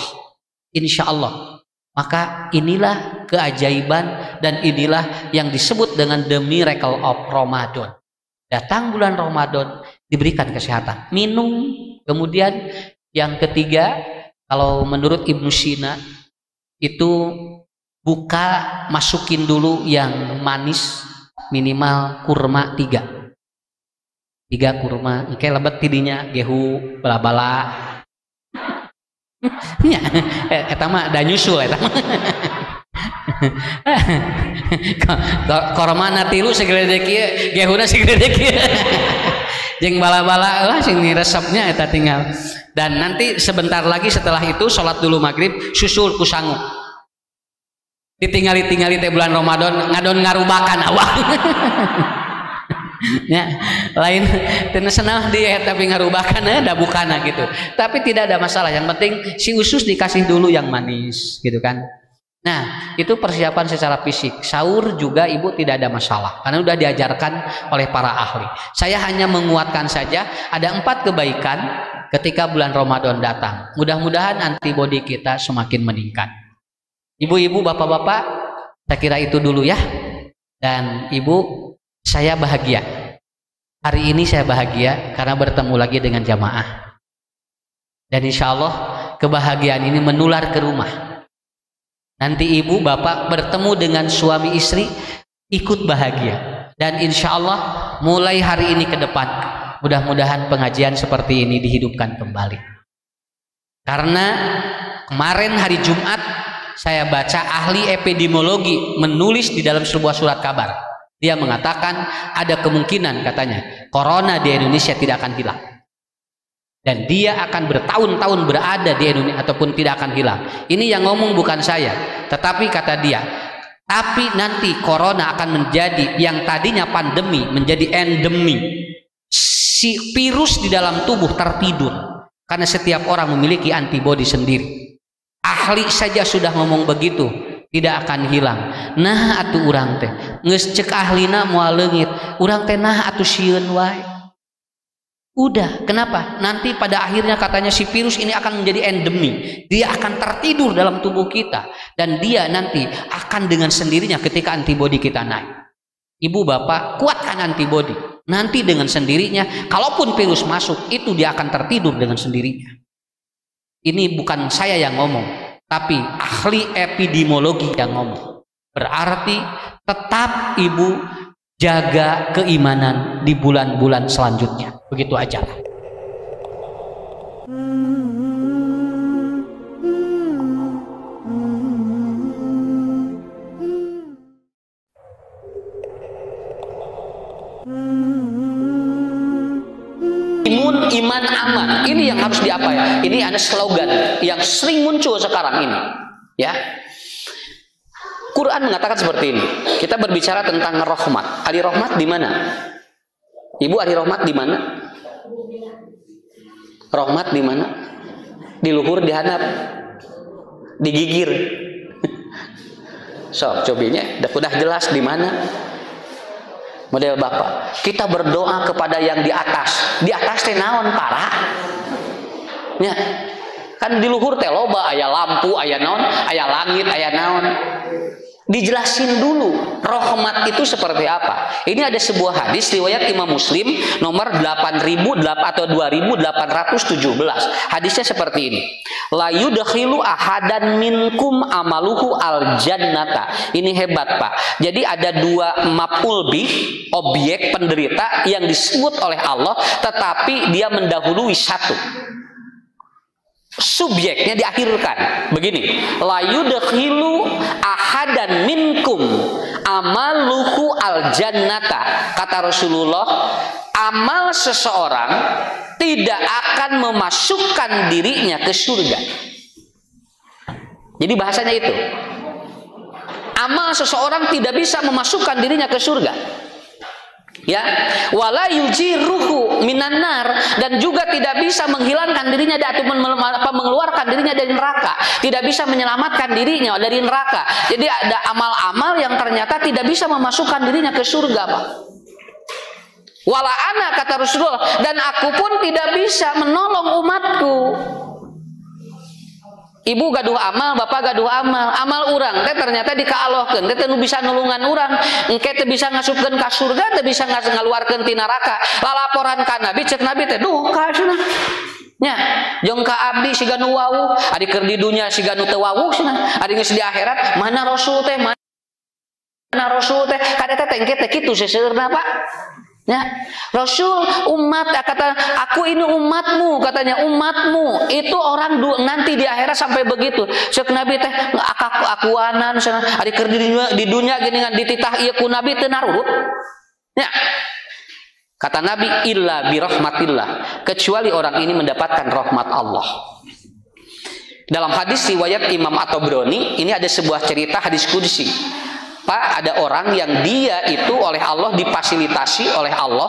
Insya Allah. Maka inilah keajaiban dan inilah yang disebut dengan the miracle of Ramadan. Datang bulan Ramadan diberikan kesehatan, minum. Kemudian yang ketiga, kalau menurut Ibnu Sina itu buka masukin dulu yang manis, minimal kurma 3 kurma, engke lebet tidinya gehu bala-bala. Ya, eta mah da nyusul eta mah. Kormana tilu segede kieu, gehuna segede kieu. Jeung bala-bala lah sing resepnya eta tinggal. Dan nanti sebentar lagi setelah itu salat dulu maghrib susul ku sangu. Ditinggali-tingali teh bulan Ramadan ngadon ngarubakan awak. Ya, lain teu senah dia tapi ngarubakan da bukana gitu. Tapi tidak ada masalah, yang penting si usus dikasih dulu yang manis gitu kan. Nah, itu persiapan secara fisik. Sahur juga ibu tidak ada masalah karena sudah diajarkan oleh para ahli. Saya hanya menguatkan saja ada 4 kebaikan ketika bulan Ramadan datang. Mudah-mudahan antibodi kita semakin meningkat. Ibu-ibu, bapak-bapak, saya kira itu dulu ya. Dan ibu, saya bahagia. Hari ini saya bahagia karena bertemu lagi dengan jamaah. Dan insya Allah kebahagiaan ini menular ke rumah. Nanti ibu, bapak bertemu dengan suami istri ikut bahagia. Dan insya Allah mulai hari ini ke depan, mudah-mudahan pengajian seperti ini dihidupkan kembali. Karena kemarin hari Jumat saya baca ahli epidemiologi menulis di dalam sebuah surat kabar. Dia mengatakan ada kemungkinan katanya corona di Indonesia tidak akan hilang. Dan dia akan bertahun-tahun berada di Indonesia ataupun tidak akan hilang. Ini yang ngomong bukan saya, tetapi kata dia, tapi nanti corona akan menjadi yang tadinya pandemi menjadi endemi. Si virus di dalam tubuh tertidur karena setiap orang memiliki antibodi sendiri. Ahli saja sudah ngomong begitu, tidak akan hilang. Nah atuh urang teh geus ceuk ahlina moal leungit, urang teh nah atuh sieun wae. Udah, kenapa? Nanti pada akhirnya katanya si virus ini akan menjadi endemi. Dia akan tertidur dalam tubuh kita. Dan dia nanti akan dengan sendirinya ketika antibodi kita naik. Ibu bapak, kuatkan antibodi. Nanti dengan sendirinya, kalaupun virus masuk, itu dia akan tertidur dengan sendirinya. Ini bukan saya yang ngomong, tapi ahli epidemiologi yang ngomong. Berarti tetap ibu jaga keimanan di bulan-bulan selanjutnya. Begitu aja. Imun, iman, aman. Ini yang harus diapa ya? Ini ada slogan yang sering muncul sekarang ini. Ya. Quran mengatakan seperti ini. Kita berbicara tentang rahmat. Ahli rahmat di mana? Ibu ahli rahmat di mana? Rahmat di mana? Di luhur, di handap, di gigir. So, cobinya udah jelas di mana. Model bapak, kita berdoa kepada yang di atas. Di atas teh naon parah? Ya. Kan di luhur teh loba aya lampu, aya naon, aya langit, aya naon. Dijelasin dulu rahmat itu seperti apa. Ini ada sebuah hadis riwayat Imam Muslim nomor 8000 atau 2817. Hadisnya seperti ini. La yudkhilu ahadan minkum amaluhu al jannata. Ini hebat, Pak. Jadi ada dua maf'ul bih, objek penderita yang disebut oleh Allah, tetapi dia mendahului satu. Subjeknya diakhirkan. Begini, la yudkhilu ahadan minkum amaluhu al jannata. Kata Rasulullah, amal seseorang tidak akan memasukkan dirinya ke surga. Jadi bahasanya itu. Amal seseorang tidak bisa memasukkan dirinya ke surga. Ya, wala yujiruhu minan nar, dan juga tidak bisa menghilangkan dirinya atau mengeluarkan dirinya dari neraka, tidak bisa menyelamatkan dirinya dari neraka. Jadi ada amal-amal yang ternyata tidak bisa memasukkan dirinya ke surga, Pak. Wala ana, kata Rasulullah, dan aku pun tidak bisa menolong umatku. Ibu gaduh amal, bapak gaduh amal, amal urang teh ternyata dikaalohkeun, teh nu bisa nulungan urang, engke teh bisa ngasupkeun ka surga, teh bisa ngaluarkeun ti neraka. Lalaporan ka Nabi, cek Nabi teh duh ka cenah. Nya, jong ka abdi siga nu wawuh, ari keur di dunya siga nu teu wawuh cenah, ari geus di akhirat mana Rasul teh, mana Rasul teh, kada teh engke teh kitu seseueurna, Pak. Ya, Rasul umat, kata aku ini umatmu, katanya umatmu itu orang nanti di akhirat sampai begitu. Cek Nabi teh aku akuanan cenah, ari keur di dunya geuningan dititah ieu ku Nabi teu narurut. Ya. Kata Nabi illa birahmatillah, kecuali orang ini mendapatkan rahmat Allah. Dalam hadis riwayat Imam At-Tabrani, ini ada sebuah cerita hadis qudsi. Pak, ada orang yang dia itu oleh Allah difasilitasi oleh Allah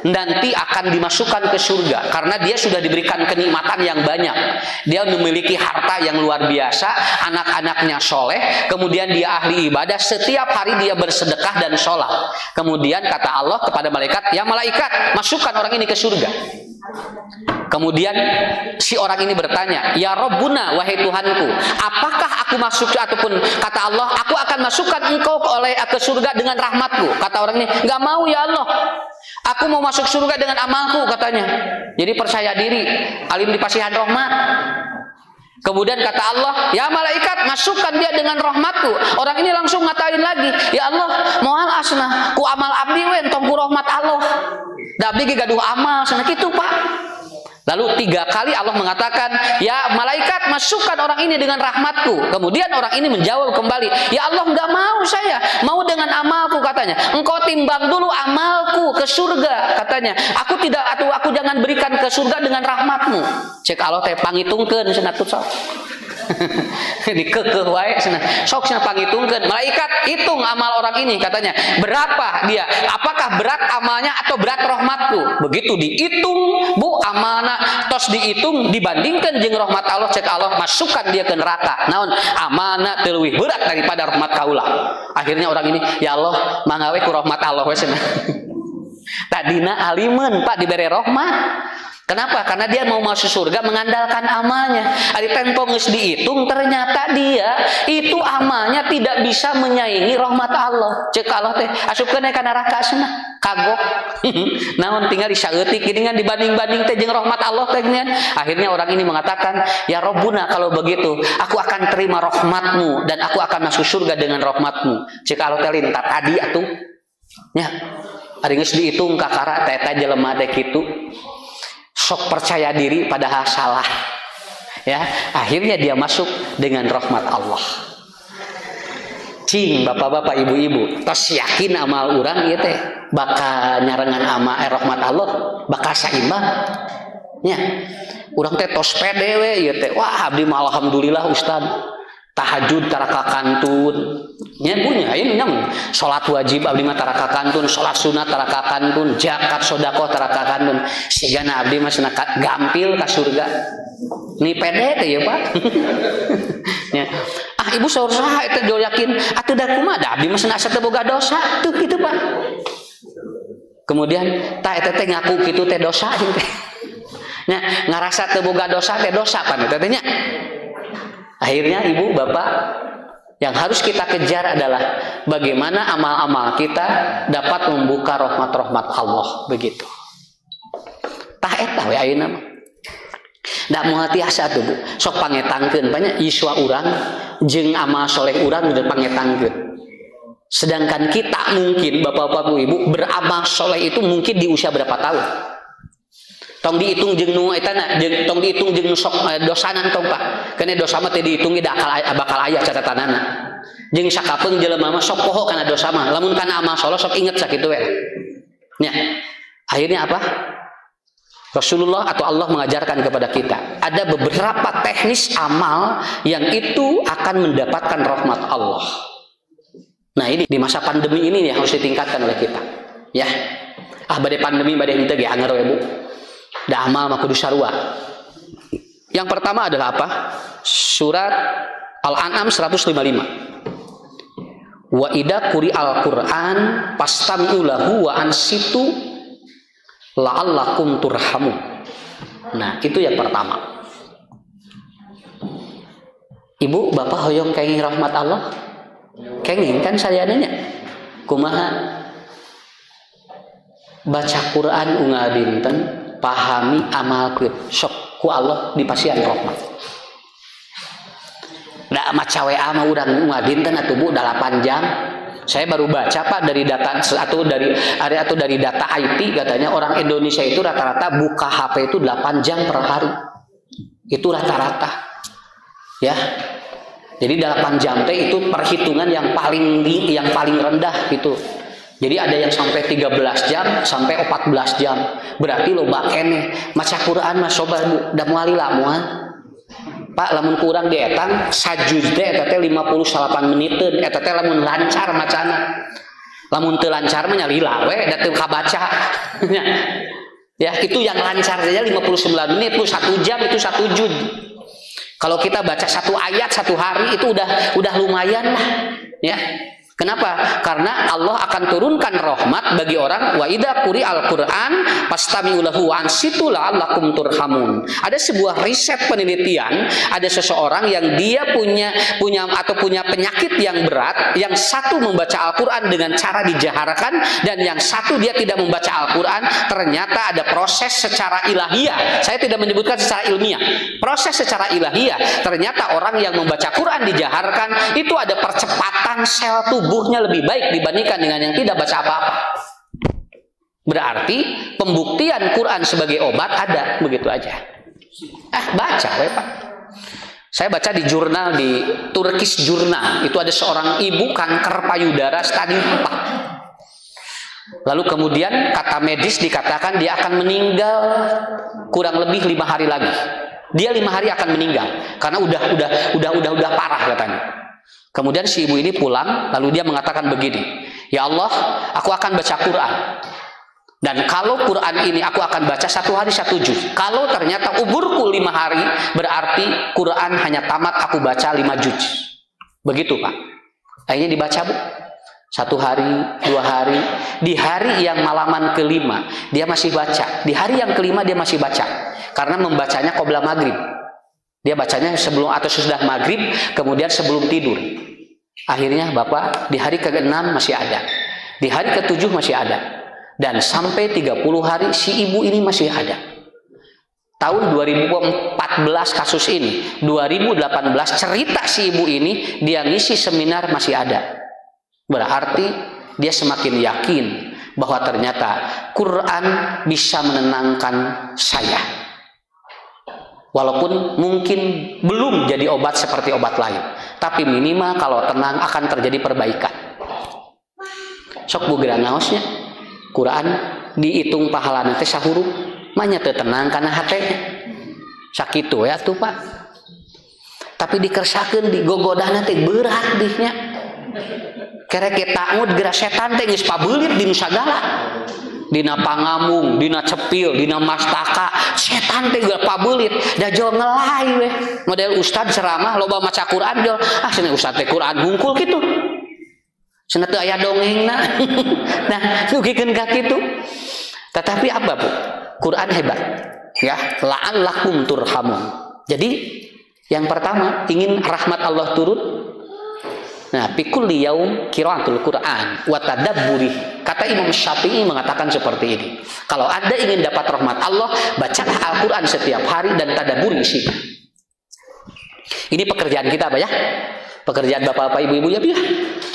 nanti akan dimasukkan ke surga karena dia sudah diberikan kenikmatan yang banyak. Dia memiliki harta yang luar biasa, anak-anaknya soleh, kemudian dia ahli ibadah, setiap hari dia bersedekah dan sholat. Kemudian kata Allah kepada malaikat, ya malaikat, masukkan orang ini ke surga. Kemudian si orang ini bertanya, ya Rabbuna, wahai Tuhanku, apakah aku masuk ataupun kata Allah, aku akan masukkan engkau oleh ke surga dengan rahmatku. Kata orang ini, nggak mau ya Allah, aku mau masuk surga dengan amalku, katanya. Jadi percaya diri, alim di pasihan rahmat. Kemudian kata Allah, ya malaikat, masukkan dia dengan rahmatku. Orang ini langsung ngatain lagi, ya Allah, moal asna, ku amal abdi we entong ku rahmat Allah. Da abdi ge gaduh amal, cenah kitu, Pak. Lalu 3 kali Allah mengatakan, ya malaikat, masukkan orang ini dengan rahmatku. Kemudian orang ini menjawab kembali, ya Allah, nggak mau saya, mau dengan amalku, katanya. Engkau timbang dulu amalku ke surga, katanya. Aku tidak, atau aku jangan berikan ke surga dengan rahmatmu. Cek Allah teh pangitungkeun cenah tuh sok. Dikekeh wae cenah. Sok cenah pangitungkeun. Malaikat, hitung amal orang ini, katanya. Berapa dia? Apakah berat amalnya atau berat rahmatku? Begitu dihitung, Bu, amalna tos dihitung dibandingkan jeung rahmat Allah, cek Allah masukkan dia ke neraka. Naon? Amalna teu leuwih berat daripada rahmat kaula. Akhirnya orang ini, ya Allah, mangga we ku rahmat Allah we cenah. Tadina alimen Pak dibere rahmat. Kenapa? Karena dia mau masuk surga mengandalkan amalnya. Ari tempo geus dihitung ternyata dia itu amalnya tidak bisa menyaingi rahmat Allah. Cek Allah teh asupkeun ka neraka cenah. Kagok. Naon tinggal disaeutik geuningan dibanding-banding teh jeung rahmat Allah teh geuningan. Akhirnya orang ini mengatakan, "Ya Rabbuna, kalau begitu aku akan terima rahmatmu dan aku akan masuk surga dengan rahmatmu." Cek Allah teh lintat tadi atuh. Nya. Ari geus dihitung kakara teh eta jelema teh kitu. Sok percaya diri padahal salah. Ya, akhirnya dia masuk dengan rahmat Allah. Cing bapak-bapak ibu-ibu, tos yakin amal urang ieu teh bakal nyarengan ama rahmat Allah, bakal saimbang. Nya. Urang teh tos pede we ieu teh. Wah, abdi mah alhamdulillah ustad. Tahajud taraka kantun. Nya punya ieu nya salat wajib abdi mah taraka kantun, salat sunat taraka kantun, zakat sedekah taraka kantun. Sigana abdi mah cenah gampil ka surga. Ni pede teh ya Pak. Nya. Ah ibu saur saha eta jol yakin atuh da kumaha da abdi mah cenah asa teu boga dosa tuh kitu Pak. Kemudian tah eta teh ngaku kitu teh dosa jeung teh. Nya ngarasa teu boga dosa teh dosa pan eta teh nya. Akhirnya ibu bapak yang harus kita kejar adalah bagaimana amal-amal kita dapat membuka rahmat-rahmat Allah begitu. Tah eta we ayeuna mah. Da moal tiasa tuh Bu, sok pangetangkeun banyak yuswa urang jeung amal soleh urang udah pangetangkeun. Sedangkan kita mungkin bapak-bapak ibu beramal soleh itu mungkin di usia berapa tahun? Tong dihitung jeung nu eta na, jeung tong dihitung jeung nu sok dosanan tong Pak. Kana dosa mah teh dihitung ge bakal aya catatanana. Jeung sakapeung jelema mah sok poho kana dosa mah. Lamun kana amal soleh sok inget sakitu we. Nya. Akhirnya apa? Rasulullah atau Allah mengajarkan kepada kita ada beberapa teknis amal yang itu akan mendapatkan rahmat Allah. Nah, ini di masa pandemi ini yang harus ditingkatkan oleh kita. Ya. Ah bade pandemi bade henteu ge anger we Bu. Da amal mah kudu sarua. Yang pertama adalah apa? Surat Al-An'am 155. Wa idza quri'al Qur'an fastami'u lahu wa ansitu la'allakum turhamun. Nah, itu yang pertama. Ibu, bapak hoyong kenging rahmat Allah? Kenging kan sayananya. Kumaha? Baca Quran unggal dinten, pahami amalkeun, sok ku Allah dipasihan rahmat. Da maca WA mah urang unggal dinten atuh Bu 8 jam. Saya baru baca Pak dari data atau dari data IT katanya orang Indonesia itu rata-rata buka HP itu 8 jam per hari. Itu rata-rata. Ya. Jadi 8 jam teh itu perhitungan yang paling rendah gitu. Jadi ada yang sampai 13 jam, sampai 14 jam. Berarti loba keneh. Maca Quran mah soba Bu, da moal lila moal. Pak lamun kurang dietang sajuz teh eta teh 58 meniteun, eta teh lamun lancar macana. Lamun teu lancar mah nya lila we da teu kabaca. Ya, itu yang lancar saja 59 menit plus 1 jam itu 1 juz. Kalau kita baca satu ayat satu hari itu udah lumayan lah, ya. Kenapa? Karena Allah akan turunkan rahmat bagi orang wa idza quri'al Qur'an fastami'u lahu wa ansitu la'allakum turhamun. Ada sebuah riset penelitian, ada seseorang yang dia punya penyakit yang berat, yang satu membaca Al-Qur'an dengan cara dijaharkan dan yang satu dia tidak membaca Al-Qur'an, ternyata ada proses secara ilahiyah. Saya tidak menyebutkan secara ilmiah. Proses secara ilahiyah, ternyata orang yang membaca Quran dijaharkan itu ada percepatan sel tubuhnya lebih baik dibandingkan dengan yang tidak baca apa-apa. Berarti pembuktian Quran sebagai obat ada, begitu aja. Ah, baca we, Pak. Saya baca di jurnal, di Turkish Journal, itu ada seorang ibu kanker payudara stadium 4. Lalu kemudian kata medis dikatakan dia akan meninggal kurang lebih 5 hari lagi. Dia 5 hari akan meninggal karena udah parah katanya. Kemudian si ibu ini pulang, lalu dia mengatakan begini, ya Allah, aku akan baca Quran. Dan kalau Quran ini aku akan baca 1 hari 1 juz. Kalau ternyata umurku 5 hari, berarti Quran hanya tamat aku baca 5 juz. Begitu Pak. Akhirnya dibaca Bu. 1 hari, 2 hari, di hari yang malaman kelima dia masih baca. Di hari yang kelima dia masih baca. Karena membacanya qobla maghrib. Dia bacanya sebelum atau sesudah maghrib, kemudian sebelum tidur. Akhirnya Bapak di hari ke-6 masih ada. Di hari ke-7 masih ada. Dan sampai 30 hari si ibu ini masih ada. Tahun 2014 kasus ini, 2018 cerita si ibu ini, dia ngisi seminar masih ada. Berarti dia semakin yakin bahwa ternyata Quran bisa menenangkan saya. Walaupun mungkin belum jadi obat seperti obat lain, tapi minimal kalau tenang akan terjadi perbaikan. Sok bugeran naosnya, Quran dihitung pahalana teh sahuruf, manya teu tenang kana hatena. Sakitu we atuh Pak. Tapi dikersakeun digogodana teh berat dihnya. Kerek takut gerak setan teh geus pabeulit di nu sagala. Dina pangamung, dina cepil, dina mastaka, setan teh geus pabeulit, da jol ngelai we. Model ustad ceramah loba maca Quran jol, ah cenah ustad teh Quran hungkul kitu. Cenah teu aya dongengna. Nah, dugikeun ka kitu. Tetapi apa, Bu? Quran hebat. Ya, la'allakum turhamun. Jadi, yang pertama ingin rahmat Allah turun. Nah, pikul yaum qiraatul Quran wa tadabburi. Kata Imam Syafi'i mengatakan seperti ini. Kalau Anda ingin dapat rahmat Allah, bacalah Al-Quran setiap hari dan tadabburi isinya. Ini pekerjaan kita, Pak ya. Pekerjaan bapak-bapak, ibu-ibu ya, ya.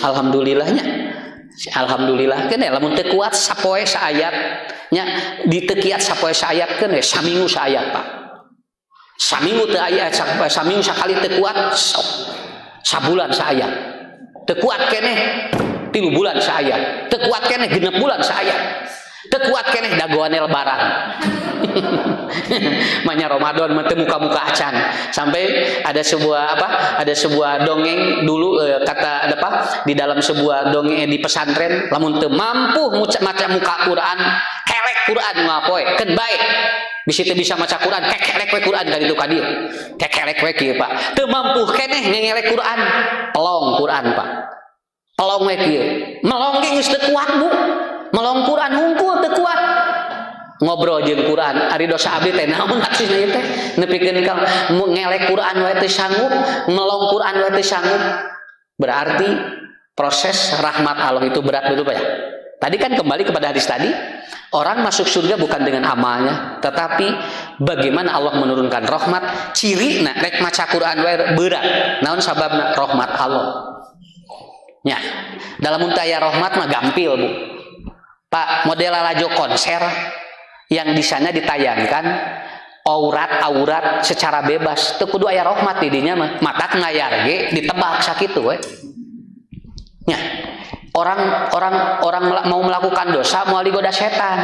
Alhamdulillahnya. Alhamdulillah kan ya lamun teu kuat sapoe saayat nya ditekiat sapoe saayat kan ya saminggu saayat, Pak. Saminggu teu aya, saminggu sakali teu kuat sok sabulan saayat. Teu kuat keneh 3 bulan saayat. Teu kuat keneh 6 bulan saayat. Teu kuat keneh dagoan lebaran. Manya Ramadan mah teu muka-muka acan. Sampai ada sebuah apa? Ada sebuah dongeng dulu kata ada apa? Di dalam sebuah dongeng di pesantren lamun teu mampu maca muka Quran, kelek Quran ngapoe, keun bae. Bisi teu bisa maca Quran, kekelek we Quran ka ditu ka dieu. Kekelek we kieu, Pak. Teu mampu keneh ngengelek Quran, pelong Quran, Pak. Pelong we kieu. Melong ge geus teu kuat, Bu. Melong Quran hungkul teu kuat. Ngobrol jeung Quran, ari dosa abdi teh naon atuh ieu teh? Nepikeun ka ngelek Quran wae teu sanggup, melong Quran wae teu sanggup. Berarti proses rahmat Allah itu berat, betul Pak ya? Tadi kan kembali kepada hadis tadi, orang masuk surga bukan dengan amalnya, tetapi bagaimana Allah menurunkan rahmat. Cirina rek maca Quran wae berat. Naon sababna? Rahmat Allah. Nya, dalam untaya rahmat mah gampil, Bu. Pak, model lalajo konser yang di sana ditayangkan aurat-aurat secara bebas. Teu kudu aya rahmat di dinya mah. Matak ngayar ge ditebak sakitu we. Nya, orang mau melakukan dosa moal digoda setan.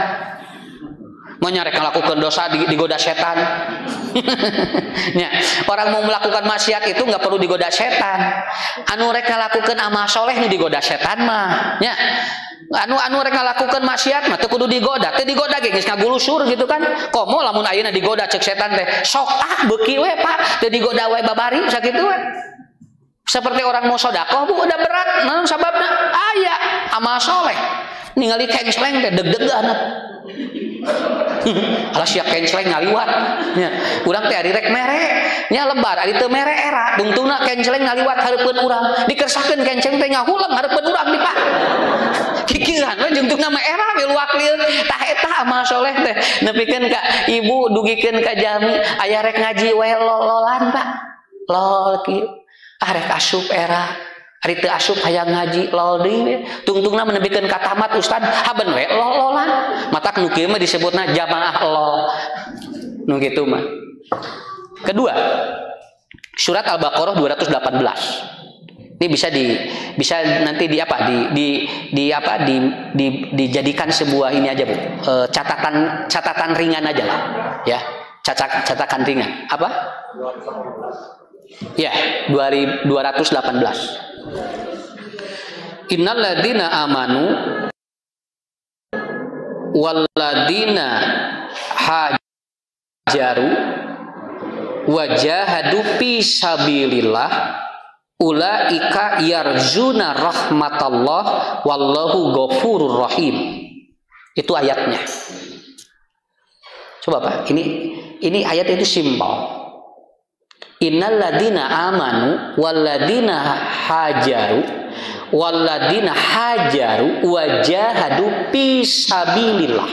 Mau nyarek melakukan dosa digoda setan. Nya, orang mau melakukan maksiat itu nggak perlu digoda setan. Anu rek ngalakukeun amal soleh nu digoda setan mah. Nya, anu rek ngalakukeun maksiat mah teu kudu digoda, teu digoda ge geus ngagulusur gitu kan. Komo lamun ayeuna digoda cek setan teh, sok ah beuki we Pak, teu digoda we babari sakitu we. Seperti orang mau sodakoh, Bu, udah berat, naon sababna? Aya amal soleh. Ningali kencleng teh deg-degan. Alah sia kencleng ngaliwat. Nya, urang teh ari rek mere, nya lebar ari teu mere era, tungtungna kencleng ngaliwat hareupeun urang. Dikersakeun kencleng teh ngahuleng hareupeun urang di Pak. Kikiran we jungtungna mah era we luak lieur. Tah eta amal soleh teh nepikeun ka ibu dugikeun ka jalmi aya rek ngaji we lololan Pak. Lol kieu. Ah rek asup era. Ari teu asup hayang ngaji lol deui. Tungtungna menebikeun ka tamat ustad haben we lol-lolan. Matak nu kieu mah disebutna jamaah lol. Nu kitu mah. Kedua, surat Al-Baqarah 218. Ini bisa di bisa nanti di apa di apa di dijadikan sebuah ini aja, Bu. Catatan ringan aja lah ya. Catatan ringan. Apa? Ya, 218. Innal ladina amanu walladina hajaru wajahadu fi sabilillah Ulaika yarjuna rahmatallah wallahu ghafurur rahim. Itu ayatnya. Coba Pak, ini ayat itu simpel. Innal ladina amanu walladina hajaru walladina hajaru wajahadu fisabilillah.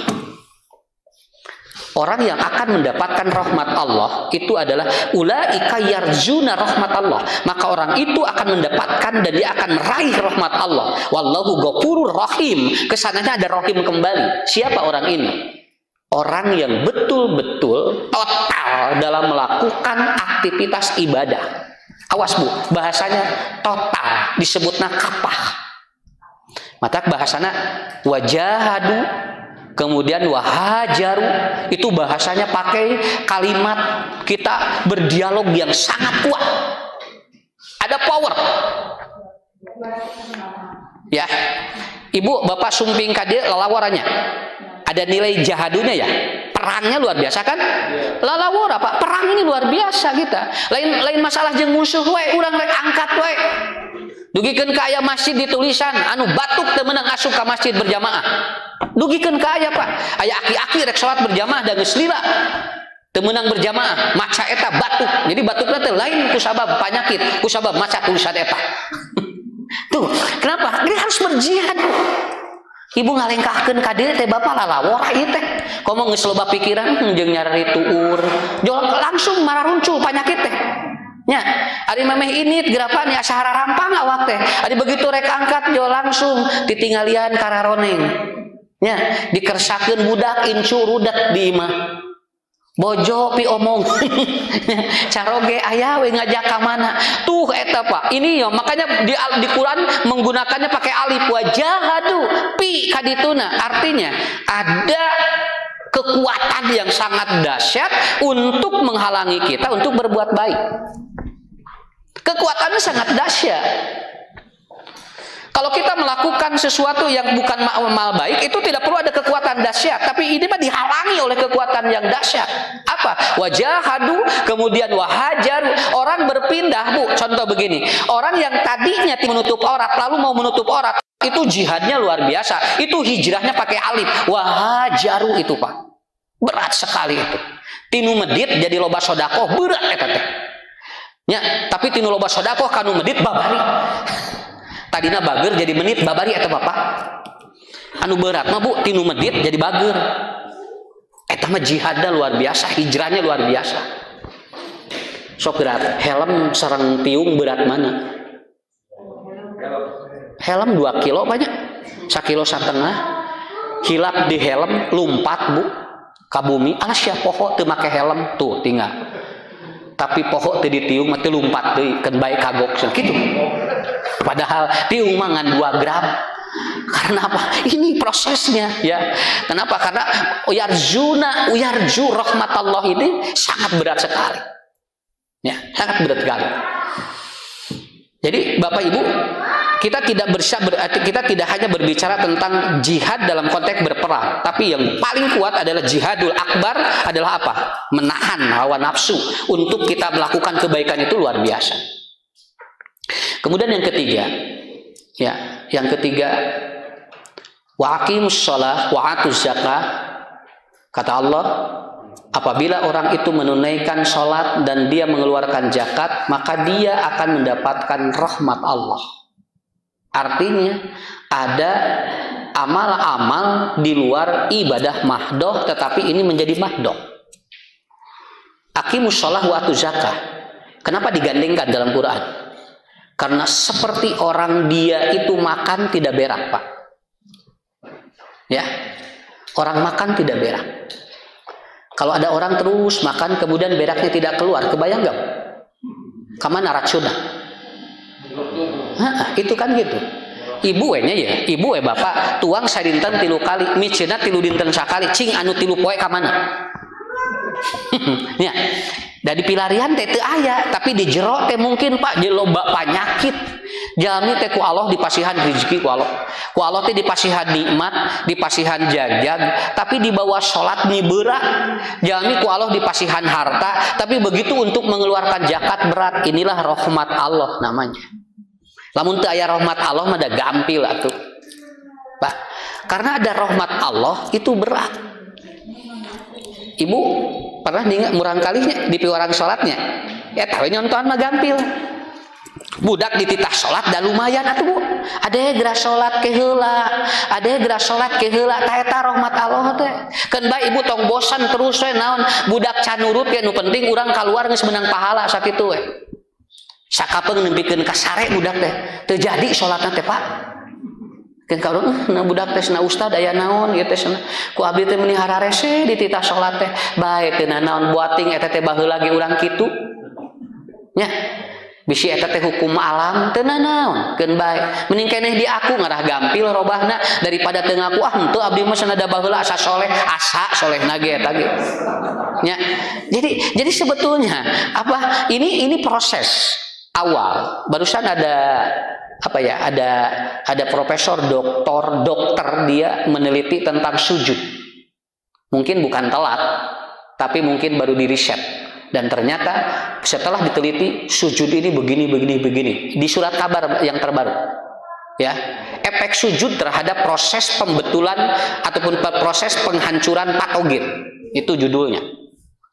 Orang yang akan mendapatkan rahmat Allah itu adalah ulaika yarjuna rahmat Allah. Maka orang itu akan mendapatkan dan dia akan meraih rahmat Allah. Wallahu ghafurur rahim. Kesananya ada rahim kembali. Siapa orang ini? Orang yang betul-betul total dalam melakukan aktivitas ibadah. Awas Bu, bahasanya total disebutnya kapah. Maka bahasanya wajahadu, kemudian wahajaru, itu bahasanya pakai kalimat kita berdialog yang sangat kuat. Ada power. Ya. Ibu, bapak sumping ka dieu lalawarannya. Ada nilai jahadunya ya. Perangnya luar biasa kan? Lalawara Pak, perang ini luar biasa kita. Lain masalah jeung musuh we, urang rek angkat we. Dugikeun ka aya masjid di tulisan anu batuk teu meunang asup ka masjid berjamaah. Dugikeun ka aya Pak, aya aki-aki rek salat berjamaah da geus lila. Teu meunang berjamaah, maca eta batuk. Jadi batukna teh lain ku sabab panyakit, ku sabab maca tulisan eta. Tuh, kenapa? Dia harus berjihad. Ibu ngalengkahkeun ka dieu teh bapak lalawora ieu teh. Komo geus loba pikiran jeung nyarari tuur. Jol langsung mararuncul panyakit teh. Nya, ari memeh init gerapan ya asa harampang awak teh. Ari begitu rek angkat jol langsung ditinggalian kararoneng. Nya, dikersakeun budak incu rudet di imah. Bojo pi omong. Caroge aya we ngajak ka mana. Tuh eta Pak. Ini ya makanya di Quran menggunakannya pakai alif wajahadu pi kadituna. Artinya ada kekuatan yang sangat dahsyat untuk menghalangi kita untuk berbuat baik. Kekuatannya sangat dahsyat. Kalau kita melakukan sesuatu yang bukan amal baik, itu tidak perlu ada kekuatan dahsyat. Tapi ini mah dihalangi oleh kekuatan yang dahsyat. Apa? Wajahadu, kemudian wahajaru. Orang berpindah, Bu. Contoh begini. Orang yang tadinya menutup aurat, lalu mau menutup aurat, itu jihadnya luar biasa. Itu hijrahnya pakai alif. Wahajaru itu, Pak. Berat sekali itu. Tinu medit jadi loba sodakoh, berat eta teh. Ya, tapi tinu loba sodakoh kanu medit babari. Tadina bager jadi menit babari atau bapak anu berat mah Bu, tinu medit jadi bager. Eta mah jihadnya luar biasa, hijrahnya luar biasa. Sok berat, helm sareng tiung berat mana? Helm 2 kilo banyak, sakilo setengah. Hilap di helm lumpat Bu ka bumi, alas sia poho teu make helm tuh tinggal. Tapi poho teu ditiung mah teu lumpat deui, keun bae kagok kitu. Padahal tiung mah ngan 2 gram. Karena apa? Ini prosesnya ya. Kenapa? Karena yarjuna yarju rahmatallah ini sangat berat sekali. Ya, sangat berat sekali. Jadi Bapak Ibu, kita tidak hanya berbicara tentang jihad dalam konteks berperang, tapi yang paling kuat adalah jihadul akbar adalah apa? Menahan hawa nafsu untuk kita melakukan kebaikan itu luar biasa. Kemudian yang ketiga, ya, yang ketiga, wa aqimus shalah wa atuz zakah. Kata Allah, apabila orang itu menunaikan sholat dan dia mengeluarkan zakat, maka dia akan mendapatkan rahmat Allah. Artinya ada amal-amal di luar ibadah mahdoh, tetapi ini menjadi mahdoh. Aqimus shalah wa atuz zakah. Kenapa digandengkan dalam Quran? Karena seperti orang dia itu makan tidak berak, Pak. Ya, orang makan tidak berak. Kalau ada orang terus makan kemudian beraknya tidak keluar, kebayang nggak? Kamana racunna? Nah, itu kan gitu. Ibu we nya ya, ibu we bapak tuang sadinten 3 kali, miceuna 3 dinten sakali, cing anu 3 poe ka mana? Ya. Da di pilarian teh teu aya, tapi di jero teh mungkin Pak di loba panyakit. Jalmi teh ku Allah dipasihan rezeki ku Allah. Ku Allah teh dipasihan nikmat, dipasihan jagjag, tapi di bawah salat ni berat. Jalmi ku Allah dipasihan harta, tapi begitu untuk mengeluarkan zakat berat. Inilah rahmat Allah namanya. Lamun teu aya rahmat Allah mah da gampil atuh. Pak, karena ada rahmat Allah itu berat. Ibu pernah ninga murang kalinya di piwarang salatnya. Ya tahu nyontohan mah gampil. Budak dititah salat da lumayan atuh Bu. Ade geura salat ke heula, ade geura salat ke heula, ta eta rahmat Allah teh. Keun bae ibu tong bosan terus we naon budak can nurut ge nu penting urang kaluar geus menang pahala sakitu we. Sakapeung nempikeun ka sare budak teh. Teu jadi salatna teh Pak. Keun ka urang na budak teh cenah ustad aya naon ieu teh cenah. Ku abdi teh meuni hararese dititah salat teh. Bae teu nanaon buating eta teh baheula ge urang kitu. Nya. Bisi eta teh hukum alam teu nanaon keun bae. Mending keneh di aku ngarah gampil robahna daripada teu ngaku ah henteu abdi mah cenah da baheula asa soleh, asa solehna ge eta ge. Nya. Jadi sebetulnya apa ini proses awal. Barusan ada apa ya? Ada profesor dokter dia meneliti tentang sujud. Mungkin bukan telat, tapi mungkin baru di riset. Dan ternyata setelah diteliti sujud ini begini begini begini di surat kabar yang terbaru. Ya, efek sujud terhadap proses pembetulan ataupun proses penghancuran patogen. Itu judulnya.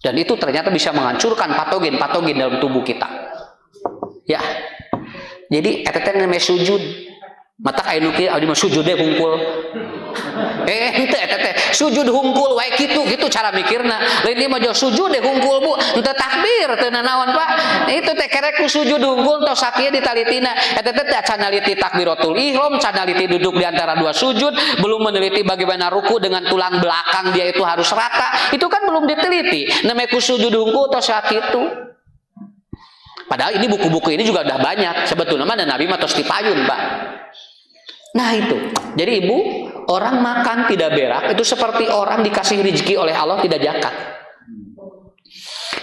Dan itu ternyata bisa menghancurkan patogen-patogen dalam tubuh kita. Ya. Jadi eta teh namanya sujud. Mata aya nu kieu abdi mah sujud deh hungkul. Henteu eta teh sujud hungkul wae kitu gitu cara mikirna. Lain ieu mah sujud deh hungkul Bu, henteu takbir teu nanaon Pak. Itu teh kerek ku sujud hungkul tos sakieu ditalitina. Eta teh can naliti takbiratul ihram, can naliti duduk di antara dua sujud, belum meneliti bagaimana ruku dengan tulang belakang dia itu harus rata. Itu kan belum diteliti. Namanya ku sujud hungkul tos sakitu. Padahal ini buku-buku ini juga udah banyak. Sebetulnya mana Nabi mah tos dipayun, Pak. Nah itu. Jadi ibu, orang makan tidak berak itu seperti orang dikasih rezeki oleh Allah tidak zakat.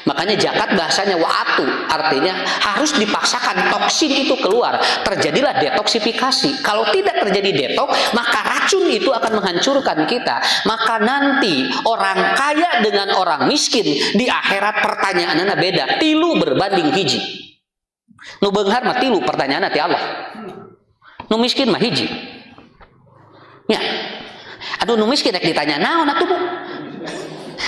Makanya zakat bahasanya wa'atu, artinya harus dipaksakan toksin itu keluar. Terjadilah detoksifikasi. Kalau tidak terjadi detok, maka racun itu akan menghancurkan kita. Maka nanti orang kaya dengan orang miskin di akhirat pertanyaannya beda. Tilu berbanding hiji. Nu beunghar mah tilu pertanyaanna ti Allah. Nu miskin mah hiji. Ya. Aduh nu miskin rek ditanya naon atuh Bu?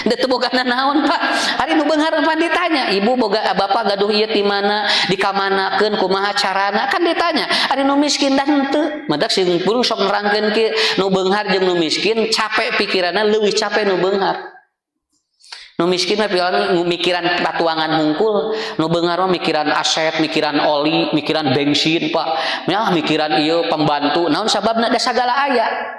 Da teu boga naon Pak. Ari nu beunghar mah ditanya, ibu boga bapak gaduh ieu ti mana, dikamanakeun kumaha carana kan ditanya. Ari nu miskin da henteu. Madak sing purung sok nerangkeun kieu, nu beunghar jeung nu miskin capek pikiranna leuwih capek nu beunghar. Nu miskin mah mikiran patuangan hungkul, nu beunghar mah mikiran aset, mikiran oli, mikiran bensin Pak. Ya mikiran ieu pembantu, naon sababna da sagala aya.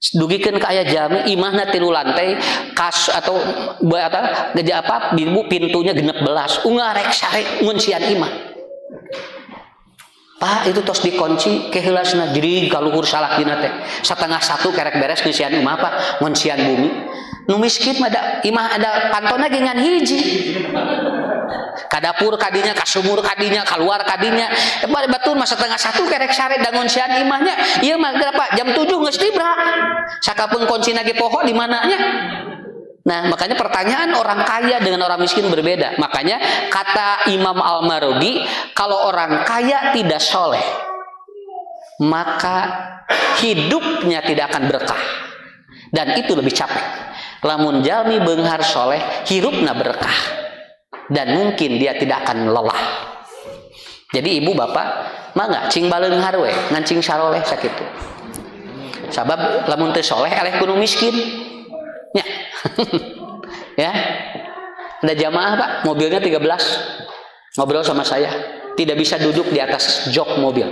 Dugikeun ka aya jami imahna 3 lantai, kas atau apa ibu pintunya 16, unggal rek sare nguncian imah. Pak itu tos dikunci keheula cenah jadi kaluhur salakina teh. 12:30 kerek beres nguncian imah Pak, nguncian bumi. Nu miskin mah da imah ada pantona ge ngan hiji. Ka dapur kadinya, ka sumur kadinya, kaluar kadinya. Batur mah 12:30 kerek sare da nguncian imahnya. Ieu mah berapa? Jam 7 geus tibra. Sakapeung kuncina ge poho di mananya. Nah, makanya pertanyaan orang kaya dengan orang miskin berbeda. Makanya kata Imam Al-Marogi, kalau orang kaya tidak soleh, maka hidupnya tidak akan berkah. Dan itu lebih capek. Lamun jalmi beunghar soleh, hirupna berkah. Dan mungkin dia tidak akan lelah. Jadi ibu bapak, mangga cing baleunghar we, ngan cing saroleh sakitu. Sabab lamun teu soleh eleh kudu miskin. Ya. Ya. Ada jamaah Pak, mobilnya 13. Ngobrol sama saya, tidak bisa duduk di atas jok mobil.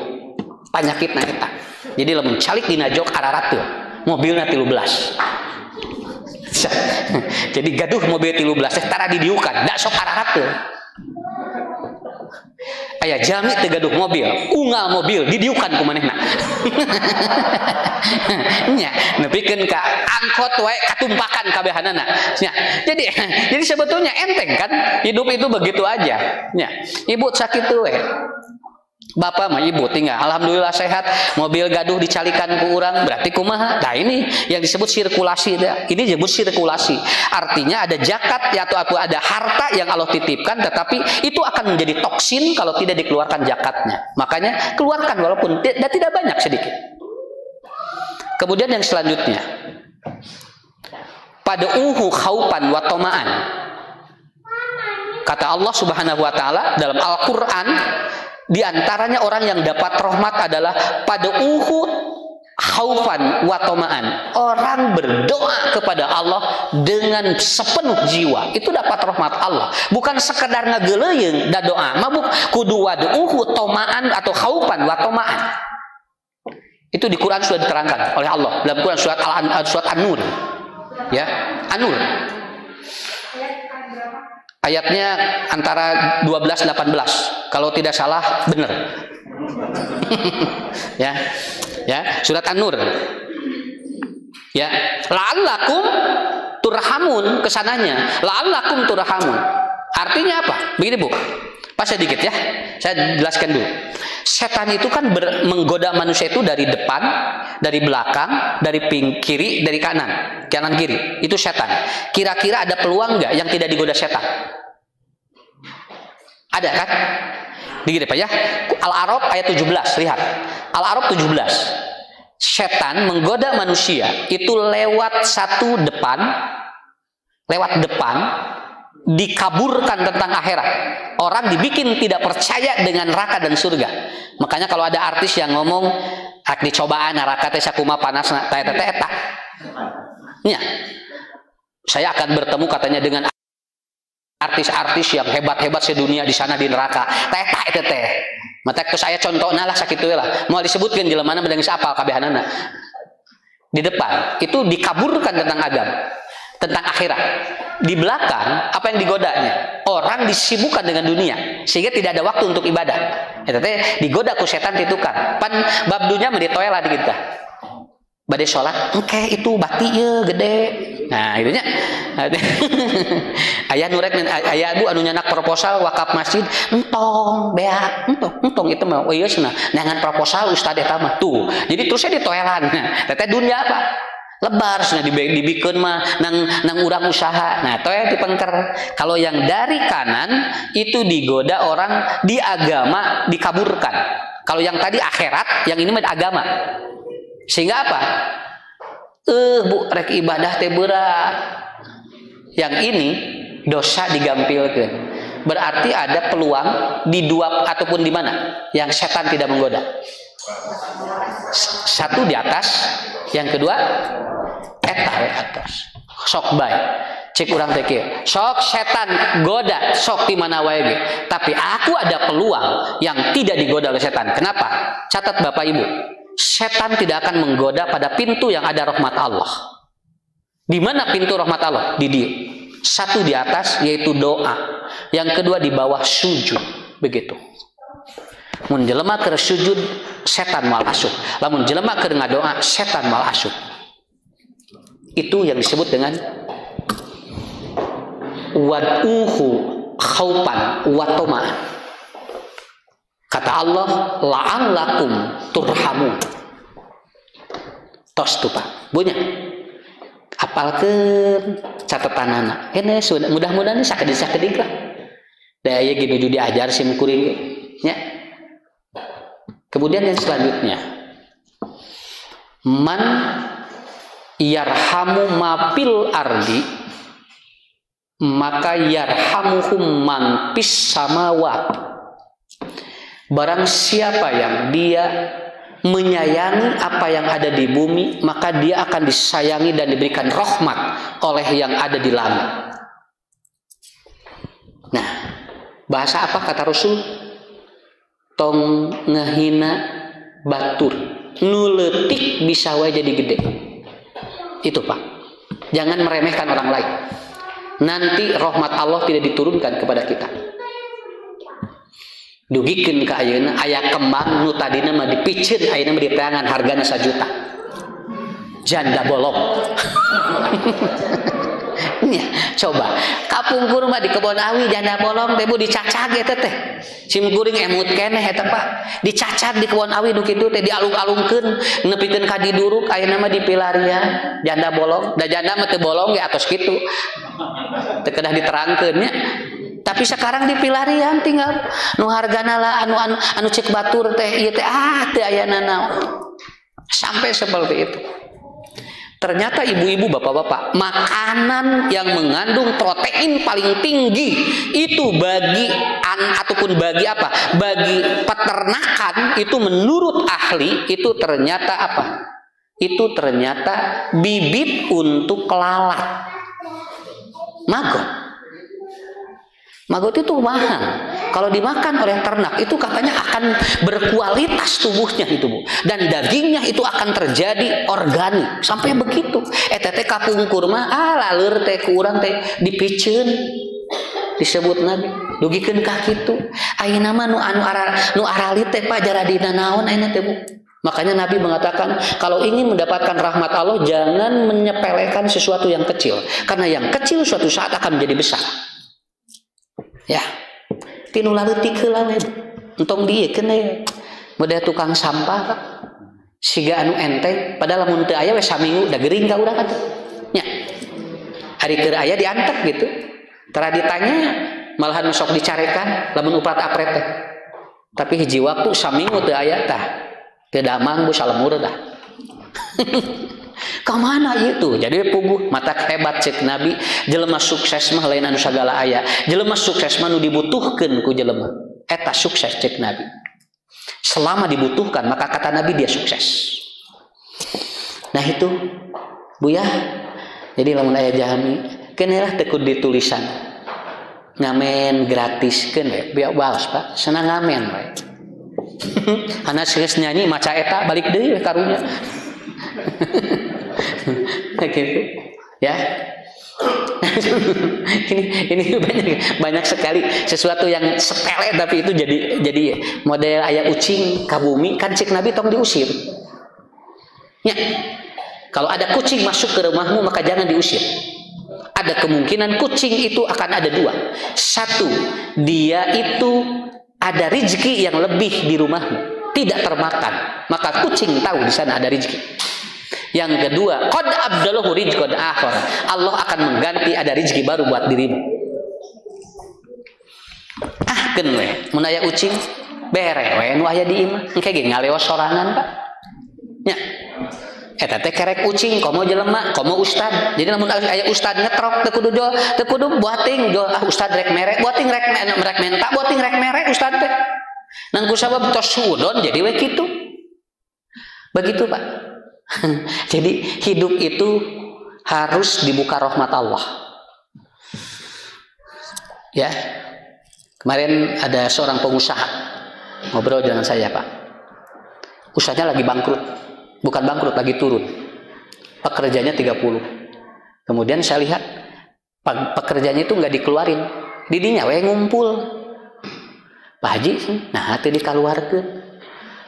Panyakitna eta. Jadi lamun calik dina jok ararateul, mobilna 13. Jadi gaduh mobil 13 teh tara didiukan, da sok ararateul. Aya jalmi teu gaduh mobil, unggal mobil didiukan ku manehna. Nya, nepikeun ka angkot wae katumpakan kabehanana. Nya. Jadi sebetulnya enteng kan hidup itu begitu aja. Nya. Ibu sakitu we. Bapak mah ibu tinggal alhamdulillah sehat, mobil gaduh dicalikan ku urang, berarti kumaha? Nah ini yang disebut sirkulasi, ini disebut sirkulasi. Artinya ada zakat ya, atau ada harta yang Allah titipkan, tetapi itu akan menjadi toksin kalau tidak dikeluarkan zakatnya. Makanya keluarkan walaupun tidak banyak, sedikit. Kemudian yang selanjutnya, pada uhu khaupan wa tomaan. Kata Allah Subhanahu wa taala dalam Al-Qur'an, di antaranya orang yang dapat rahmat adalah pada uhud khaufan wa tomaan. Orang berdoa kepada Allah dengan sepenuh jiwa, itu dapat rahmat Allah. Bukan sekedar ngageleung da doa, mabuk kudu waduhu tomaan atau khaufan wa tomaan. Itu di Quran sudah diterangkan oleh Allah dalam Quran surat surat An-Nur. Ya, An-Nur. Ayatnya antara 12 18 kalau tidak salah, benar. Ya. Ya, surat An-Nur. Ya, la'allakum turhamun kesananya. La'allakum turhamun. Artinya apa? Begini, Bu. Pas sedikit ya. Saya jelaskan dulu. Setan itu kan menggoda manusia itu dari depan, dari belakang, dari kiri, dari kanan. Kanan kiri. Itu setan. Kira-kira ada peluang nggak yang tidak digoda setan? Ada kan? Begini Pak ya. Al-A'raf ayat 17, lihat. Al-A'raf 17. Setan menggoda manusia itu lewat satu depan, lewat depan, dikaburkan tentang akhirat. Orang dibikin tidak percaya dengan neraka dan surga. Makanya kalau ada artis yang ngomong hak dicobaan neraka teh sakumaha panasna teh teh eta. Ya. Saya akan bertemu katanya dengan artis-artis yang hebat-hebat sedunia di sana di neraka. Teh teh teh. Mata ke saya contohna lah sakitu lah. Mau disebutkeun jelemana bedang apal kabehanana. Di depan itu dikaburkan tentang agama, tentang akhirat. Di belakang apa yang digodanya? Orang disibukkan dengan dunia sehingga tidak ada waktu untuk ibadah. Eta teh digoda ku setan titukan. Pan bab dunya mah ditoela di kita. Bade sholat, oke itu bati ye gede. Nah, itunya. Ayah nurek ayah bu anu nyanak proposal wakaf masjid, entong beak, entong, entong itu mah oh iya cenah. Nangan proposal ustad eta mah tuh. Jadi terusnya ditoelan. Teteh dunia apa? Lebar cenah dibikeun mah nang urang usaha. Nah, toel dipengker. Kalau yang dari kanan itu digoda orang di agama dikaburkan. Kalau yang tadi akhirat, yang ini mah agama. Sehingga apa? Bu rek ibadah teh berat. Yang ini dosa digampilkeun. Berarti ada peluang di dua ataupun di mana yang setan tidak menggoda. Satu di atas, yang kedua eta we atas. Sok bae. Cek urang teh kieu. Sok setan goda, sok di mana wae ge. Tapi aku ada peluang yang tidak digoda oleh setan. Kenapa? Catat Bapak Ibu. Setan tidak akan menggoda pada pintu yang ada rahmat Allah. Di mana pintu rahmat Allah? Di dia. Satu di atas yaitu doa. Yang kedua di bawah sujud. Begitu. Mun jelema keur sujud setan moal asup. Lamun jelema keur ngadoa setan moal asup. Itu yang disebut dengan wad'uhu khaupan wa toma'an. Kata Allah, la'allakum turhamun. Tos tuh Pak, punya. Apalkeun catatanana. Ini mudah-mudahan sakedik-sakedik lah. Da aya ge nuju diajar sim kuring ge. Nya. Kemudian yang selanjutnya, man yarhamu ma fil ardi maka yarhamuhum man fis samawat. Barang siapa yang dia menyayangi apa yang ada di bumi, maka dia akan disayangi dan diberikan rahmat oleh yang ada di langit. Nah, bahasa apa kata Rasul? Tong ngehina batur, nu leutik bisa wae jadi gede. Itu Pak. Jangan meremehkan orang lain. Nanti rahmat Allah tidak diturunkan kepada kita. Dugikeun ka ayeuna aya kembang nu tadina mah dipiceun ayeuna mah diteangan hargana 1 juta. Janda bolong. Ya, coba kapungkur mah di kebon awi janda bolong teh Bu dicacag eta teh. Sim kuring emut keneh eta Pak. Dicacag di kebon awi nu kitu teh dialung-alungkeun nepikeun ka diduruk ayeuna mah dipilarian janda bolong. Da janda mah teu bolong ge atos kitu. Teu kedah diterangkeun nya. Tapi sekarang dipilarian tinggal nu hargana lah anu anu anu cek batur teh ieu teh ah teu aya nanaon. Sampai seperti itu. Ternyata ibu-ibu, bapak-bapak, makanan yang mengandung protein paling tinggi itu bagi ataupun bagi apa? Bagi peternakan itu menurut ahli itu ternyata apa? Itu ternyata bibit untuk lalat. Maggot. Maggot itu mahal. Kalau dimakan oleh ternak itu katanya akan berkualitas tubuhnya itu Bu. Dan dagingnya itu akan terjadi organik. Sampai begitu. Eta teh kapungkur mah ah laleur teh ku urang teh dipiceun disebut Nabi. Dugikeun ka kitu. Ayeuna mah nu anu ara nu aralit teh Pak jaradina naon ayeuna teh Bu. Makanya Nabi mengatakan kalau ingin mendapatkan rahmat Allah jangan menyepelekan sesuatu yang kecil, karena yang kecil suatu saat akan menjadi besar. Ya, tinu laleutik heula we. Entong dieukeun we. Model tukang sampah Pak. Siga anu enteng, padahal lamun teu aya we saminggu da gering ka urang atuh. Nya. Ari keur aya diantep gitu. Tara ditanya malahan sok dicarekan lamun uprat apret teh. Tapi hiji waktu saminggu teu aya tah. Teu damang bu salemur dah. Kemana itu? Jadi puguh mata hebat cek Nabi, jelema sukses mah lain anu sagala aya. Jelema sukses mah nu dibutuhkeun ku jelema. Eta sukses cek Nabi. Selama dibutuhkan maka kata Nabi dia sukses. Nah itu Bu ya. Jadi lamun aya jahami keun lah teu kudu ditulisan. Ngamen gratis keun we, biar balas Pak, senang ngamen we. Hana geus nyanyi maca eta balik deui we karunya. Gitu ya. Ini banyak banyak sekali sesuatu yang sepele tapi itu jadi model aya ucing ka bumi kan cek Nabi tong diusir. Ya. Kalau ada kucing masuk ke rumahmu maka jangan diusir. Ada kemungkinan kucing itu akan ada dua. Satu, dia itu ada rizki yang lebih di rumahmu, tidak termakan. Maka kucing tahu di sana ada rizki. Yang kedua, qad abdalahu rizqan akhar. Allah akan mengganti ada rizki baru buat dirimu. Ah, keun we, mun aya ucing bere we nu aya di imah. Engke ge ngaleos sorangan, Pak. Nya. Eta teh kerek ucing, komo jelema, komo ustad. Jadi lamun aya ustad ngetrok teu kudu jol, teu kudu buating jol, ah ustad rek mere, buating rek rek menta, buating rek mere ustad teh. Nang ku sabab tos suudon jadi we kitu. Begitu, Pak. Jadi hidup itu harus dibuka rahmat Allah. Ya. Kemarin ada seorang pengusaha ngobrol dengan saya, Pak. Usahanya lagi bangkrut. Bukan bangkrut, lagi turun. Pekerjanya 30. Kemudian saya lihat pekerjanya itu nggak dikeluarin. Didinya we ngumpul. Pak Haji, nah teu dikaluarkeun.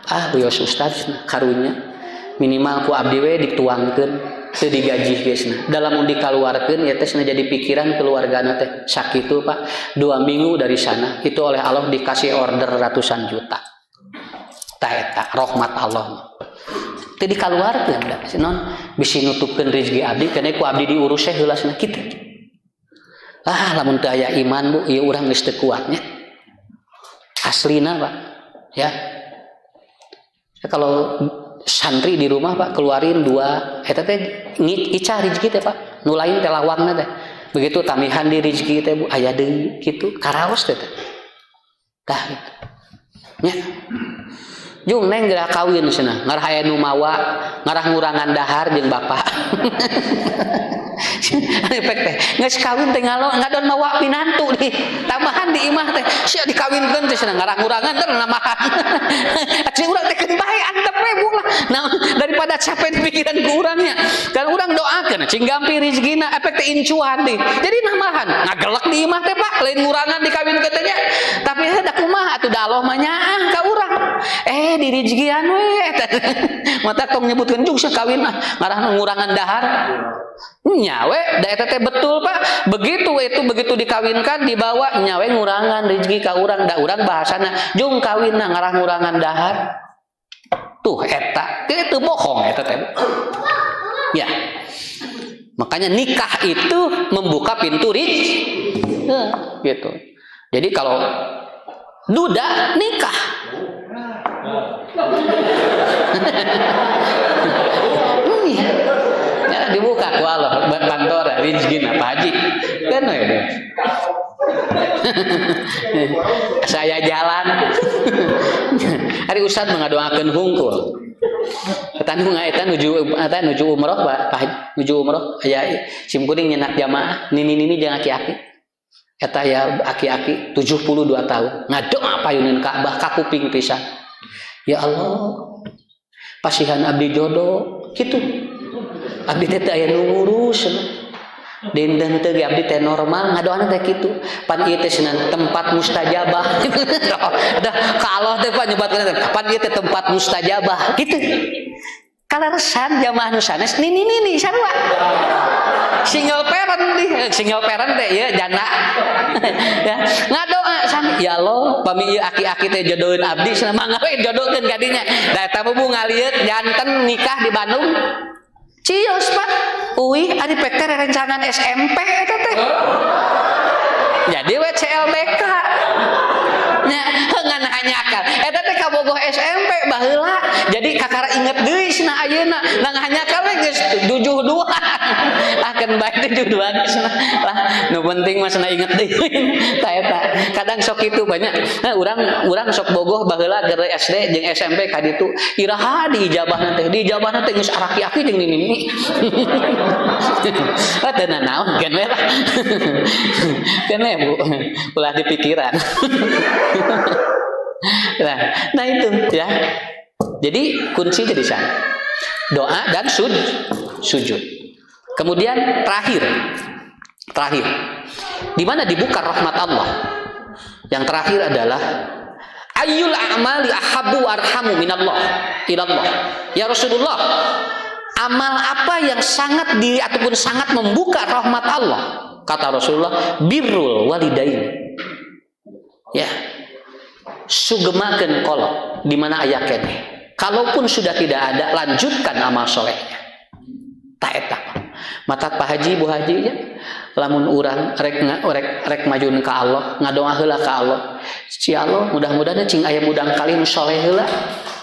Ah, wios ustaz karunya. Minimal ku abdi we dituangkeun, teu digaji geus nah. Dalam mun dikaluarkeun ya teh jadi pikiran keluargana teh. Sakitu Pak, 2 minggu dari sana itu oleh Allah dikasih order ratusan juta. Tah eta rahmat Allah. Teu dikaluarkeun da non bisi nutupkeun rezeki abdi kana ku abdi diurus teh heula cenah kitu. Ah lamun teu aya iman Bu, ieu urang geus teu kuatnya. Aslina Pak, ya. Kalau santri di rumah Pak keluarin 2 eta teh ngicah rezeki teh Pak, nu lain teh lawangna teh. Begitu tamihan di rezeki teh Bu aya deui kitu karaos teh. Tah gitu. Nya. Jung neng geura kawin cenah, ngarah aya nu mawa, ngarah ngurangan dahar jeung bapak. Efek teh, geus kawin teh ngalo ngadon mawa pinantu di tambahan di imah teh. Sia dikawinkeun teh cenah ngarah ngurangan teh nambahan. Cing urang teh keun bae antep we Bu lah. Nah, daripada capek di pikiran ku urangnya. Dan urang doakeun cing gampi rezekina efek teh incuan di. Jadi nambahan, ngagelek di imah teh Pak, lain ngurangan dikawinkeun teh nya. Tapi da kumaha atuh da Allah mah nyaah ka urang. Di rezekian we eta. Mata tong nyebutkeun jung sia kawin mah ngarah ngurangan dahar. Nyawe da eta teh betul Pak. Begitu itu begitu dikawinkan dibawa nyawe ngurangan rezeki ka urang da urang bahasana jung kawinna ngarah ngurangan dahar. Tuh eta itu bohong eta teh. Ya. Makanya nikah itu membuka pintu rezeki. Gitu. Jadi kalau duda nikah. Ya, dibuka ku Allah buat pantora rezeki Pak Haji. Kan we deh. Saya jalan. Ari ustad mengadoakeun hungkul. Eta nu eta nuju umroh Pak Haji, nuju umroh aya sim kuring nyenak jamaah nini-nini jeung aki-aki. Eta ya aki-aki 72 tahun ngadoa payuneun Ka'bah kakuping pisan. Ya Allah, pasihan abdi jodoh kitu. Abdi teh teu aya nu ngurus. Dinten teu ge abdi teh normal ngadoana teh kitu. Pan ieu teh cenah tempat mustajabah. Dah ka Allah teh Pak nyebatkeun teh. Pan ieu teh tempat mustajabah kitu. Kaleresan jamaah nu sanes nini-nini sarua. Single parent nih, single parent teh ieu janda. Ya, ngadoa sami ya Allah, pami ieu aki-aki teh jodoheun abdi cenah mangga we jodohkeun ka dinya. Da eta mah ngalieut janten nikah di Bandung. Cios Pak, uih ari pek teh rerencangan SMP eta teh. Jadi we CLBK. Nya ngan hanjakal. Eta teh kabogoh SMP baheula. Jadi kakara inget deui cenah ayeuna. Nang hanjakal we geus 72. Ah keun bae 72 cenah. Lah nu penting mah cenah inget deui. Tah eta. Kadang sok kitu banyak. Nah, urang sok bogoh baheula keur SD jeung SMP ka ditu. Iraha diijabahna teh, diijabahna teh geus araki-aki jeung nini-nini. Ah teu nanaon keun we lah. Keun we Bu, ulah dipikiran. Nah itu ya. Jadi kunci jadi sana. Doa dan sujud. Kemudian terakhir, di mana dibuka rahmat Allah. Yang terakhir adalah ayyul a'mali ahabbu arhamu minallah ilallah. Ya Rasulullah, amal apa yang sangat di ataupun sangat membuka rahmat Allah? Kata Rasulullah, birrul walidain. Ya, sugemakeun kolot di mana aya keneh. Kalaupun sudah tidak ada, lanjutkan amal solehnya. Tak eta. Mata Pak Haji, Bu Haji nya, lamun urang rek majun ka Allah, ngadoa heula ka Allah. Si Allah mudah-mudahan cing aya mudang kali nu soleh heula,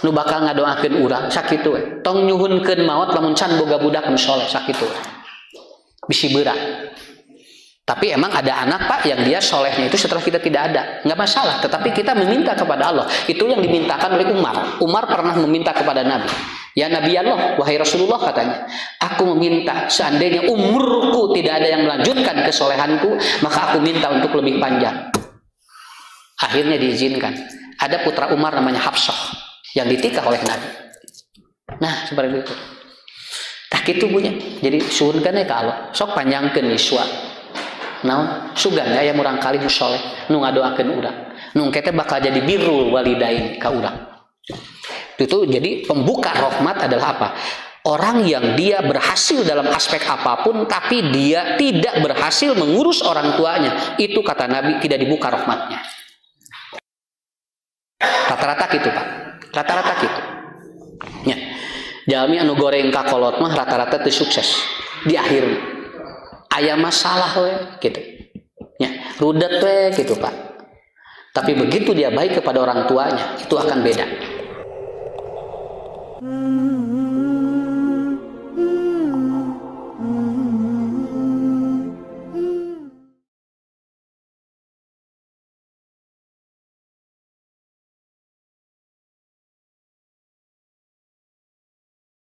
nu bakal ngadoakeun urang sakitu we. Tong nyuhunkeun maot lamun can boga budak nu soleh sakitu we. Bisi beurang. Tapi emang ada anak Pak yang dia solehnya itu setelah kita tidak ada, nggak masalah. Tetapi kita meminta kepada Allah. Itu yang dimintakan oleh Umar. Umar pernah meminta kepada Nabi. Ya Nabi Allah, wahai Rasulullah katanya, aku meminta seandainya umurku tidak ada yang melanjutkan kesolehanku, maka aku minta untuk lebih panjang. Akhirnya diizinkan. Ada putra Umar namanya Hafsah yang ditikah oleh Nabi. Nah seperti itu. Tak itu punya. Jadi suhunkan ya ke Allah. Sok panjangkeun yuswa. Naon sugan aya murang kali nu soleh nu ngadoakeun urang nu engke teh bakal jadi birrul walidain ka urang. Itu jadi pembuka rahmat adalah apa? Orang yang dia berhasil dalam aspek apapun tapi dia tidak berhasil mengurus orang tuanya, itu kata Nabi tidak dibuka rahmatnya. Rata-rata gitu Pak, rata-rata gitu ya. Jalmi anu goreng ka kolot mah rata-rata teu sukses di akhirnya. Aya masalah we gitu. Ya, rudet we gitu Pak. Tapi begitu dia baik kepada orang tuanya, itu akan beda.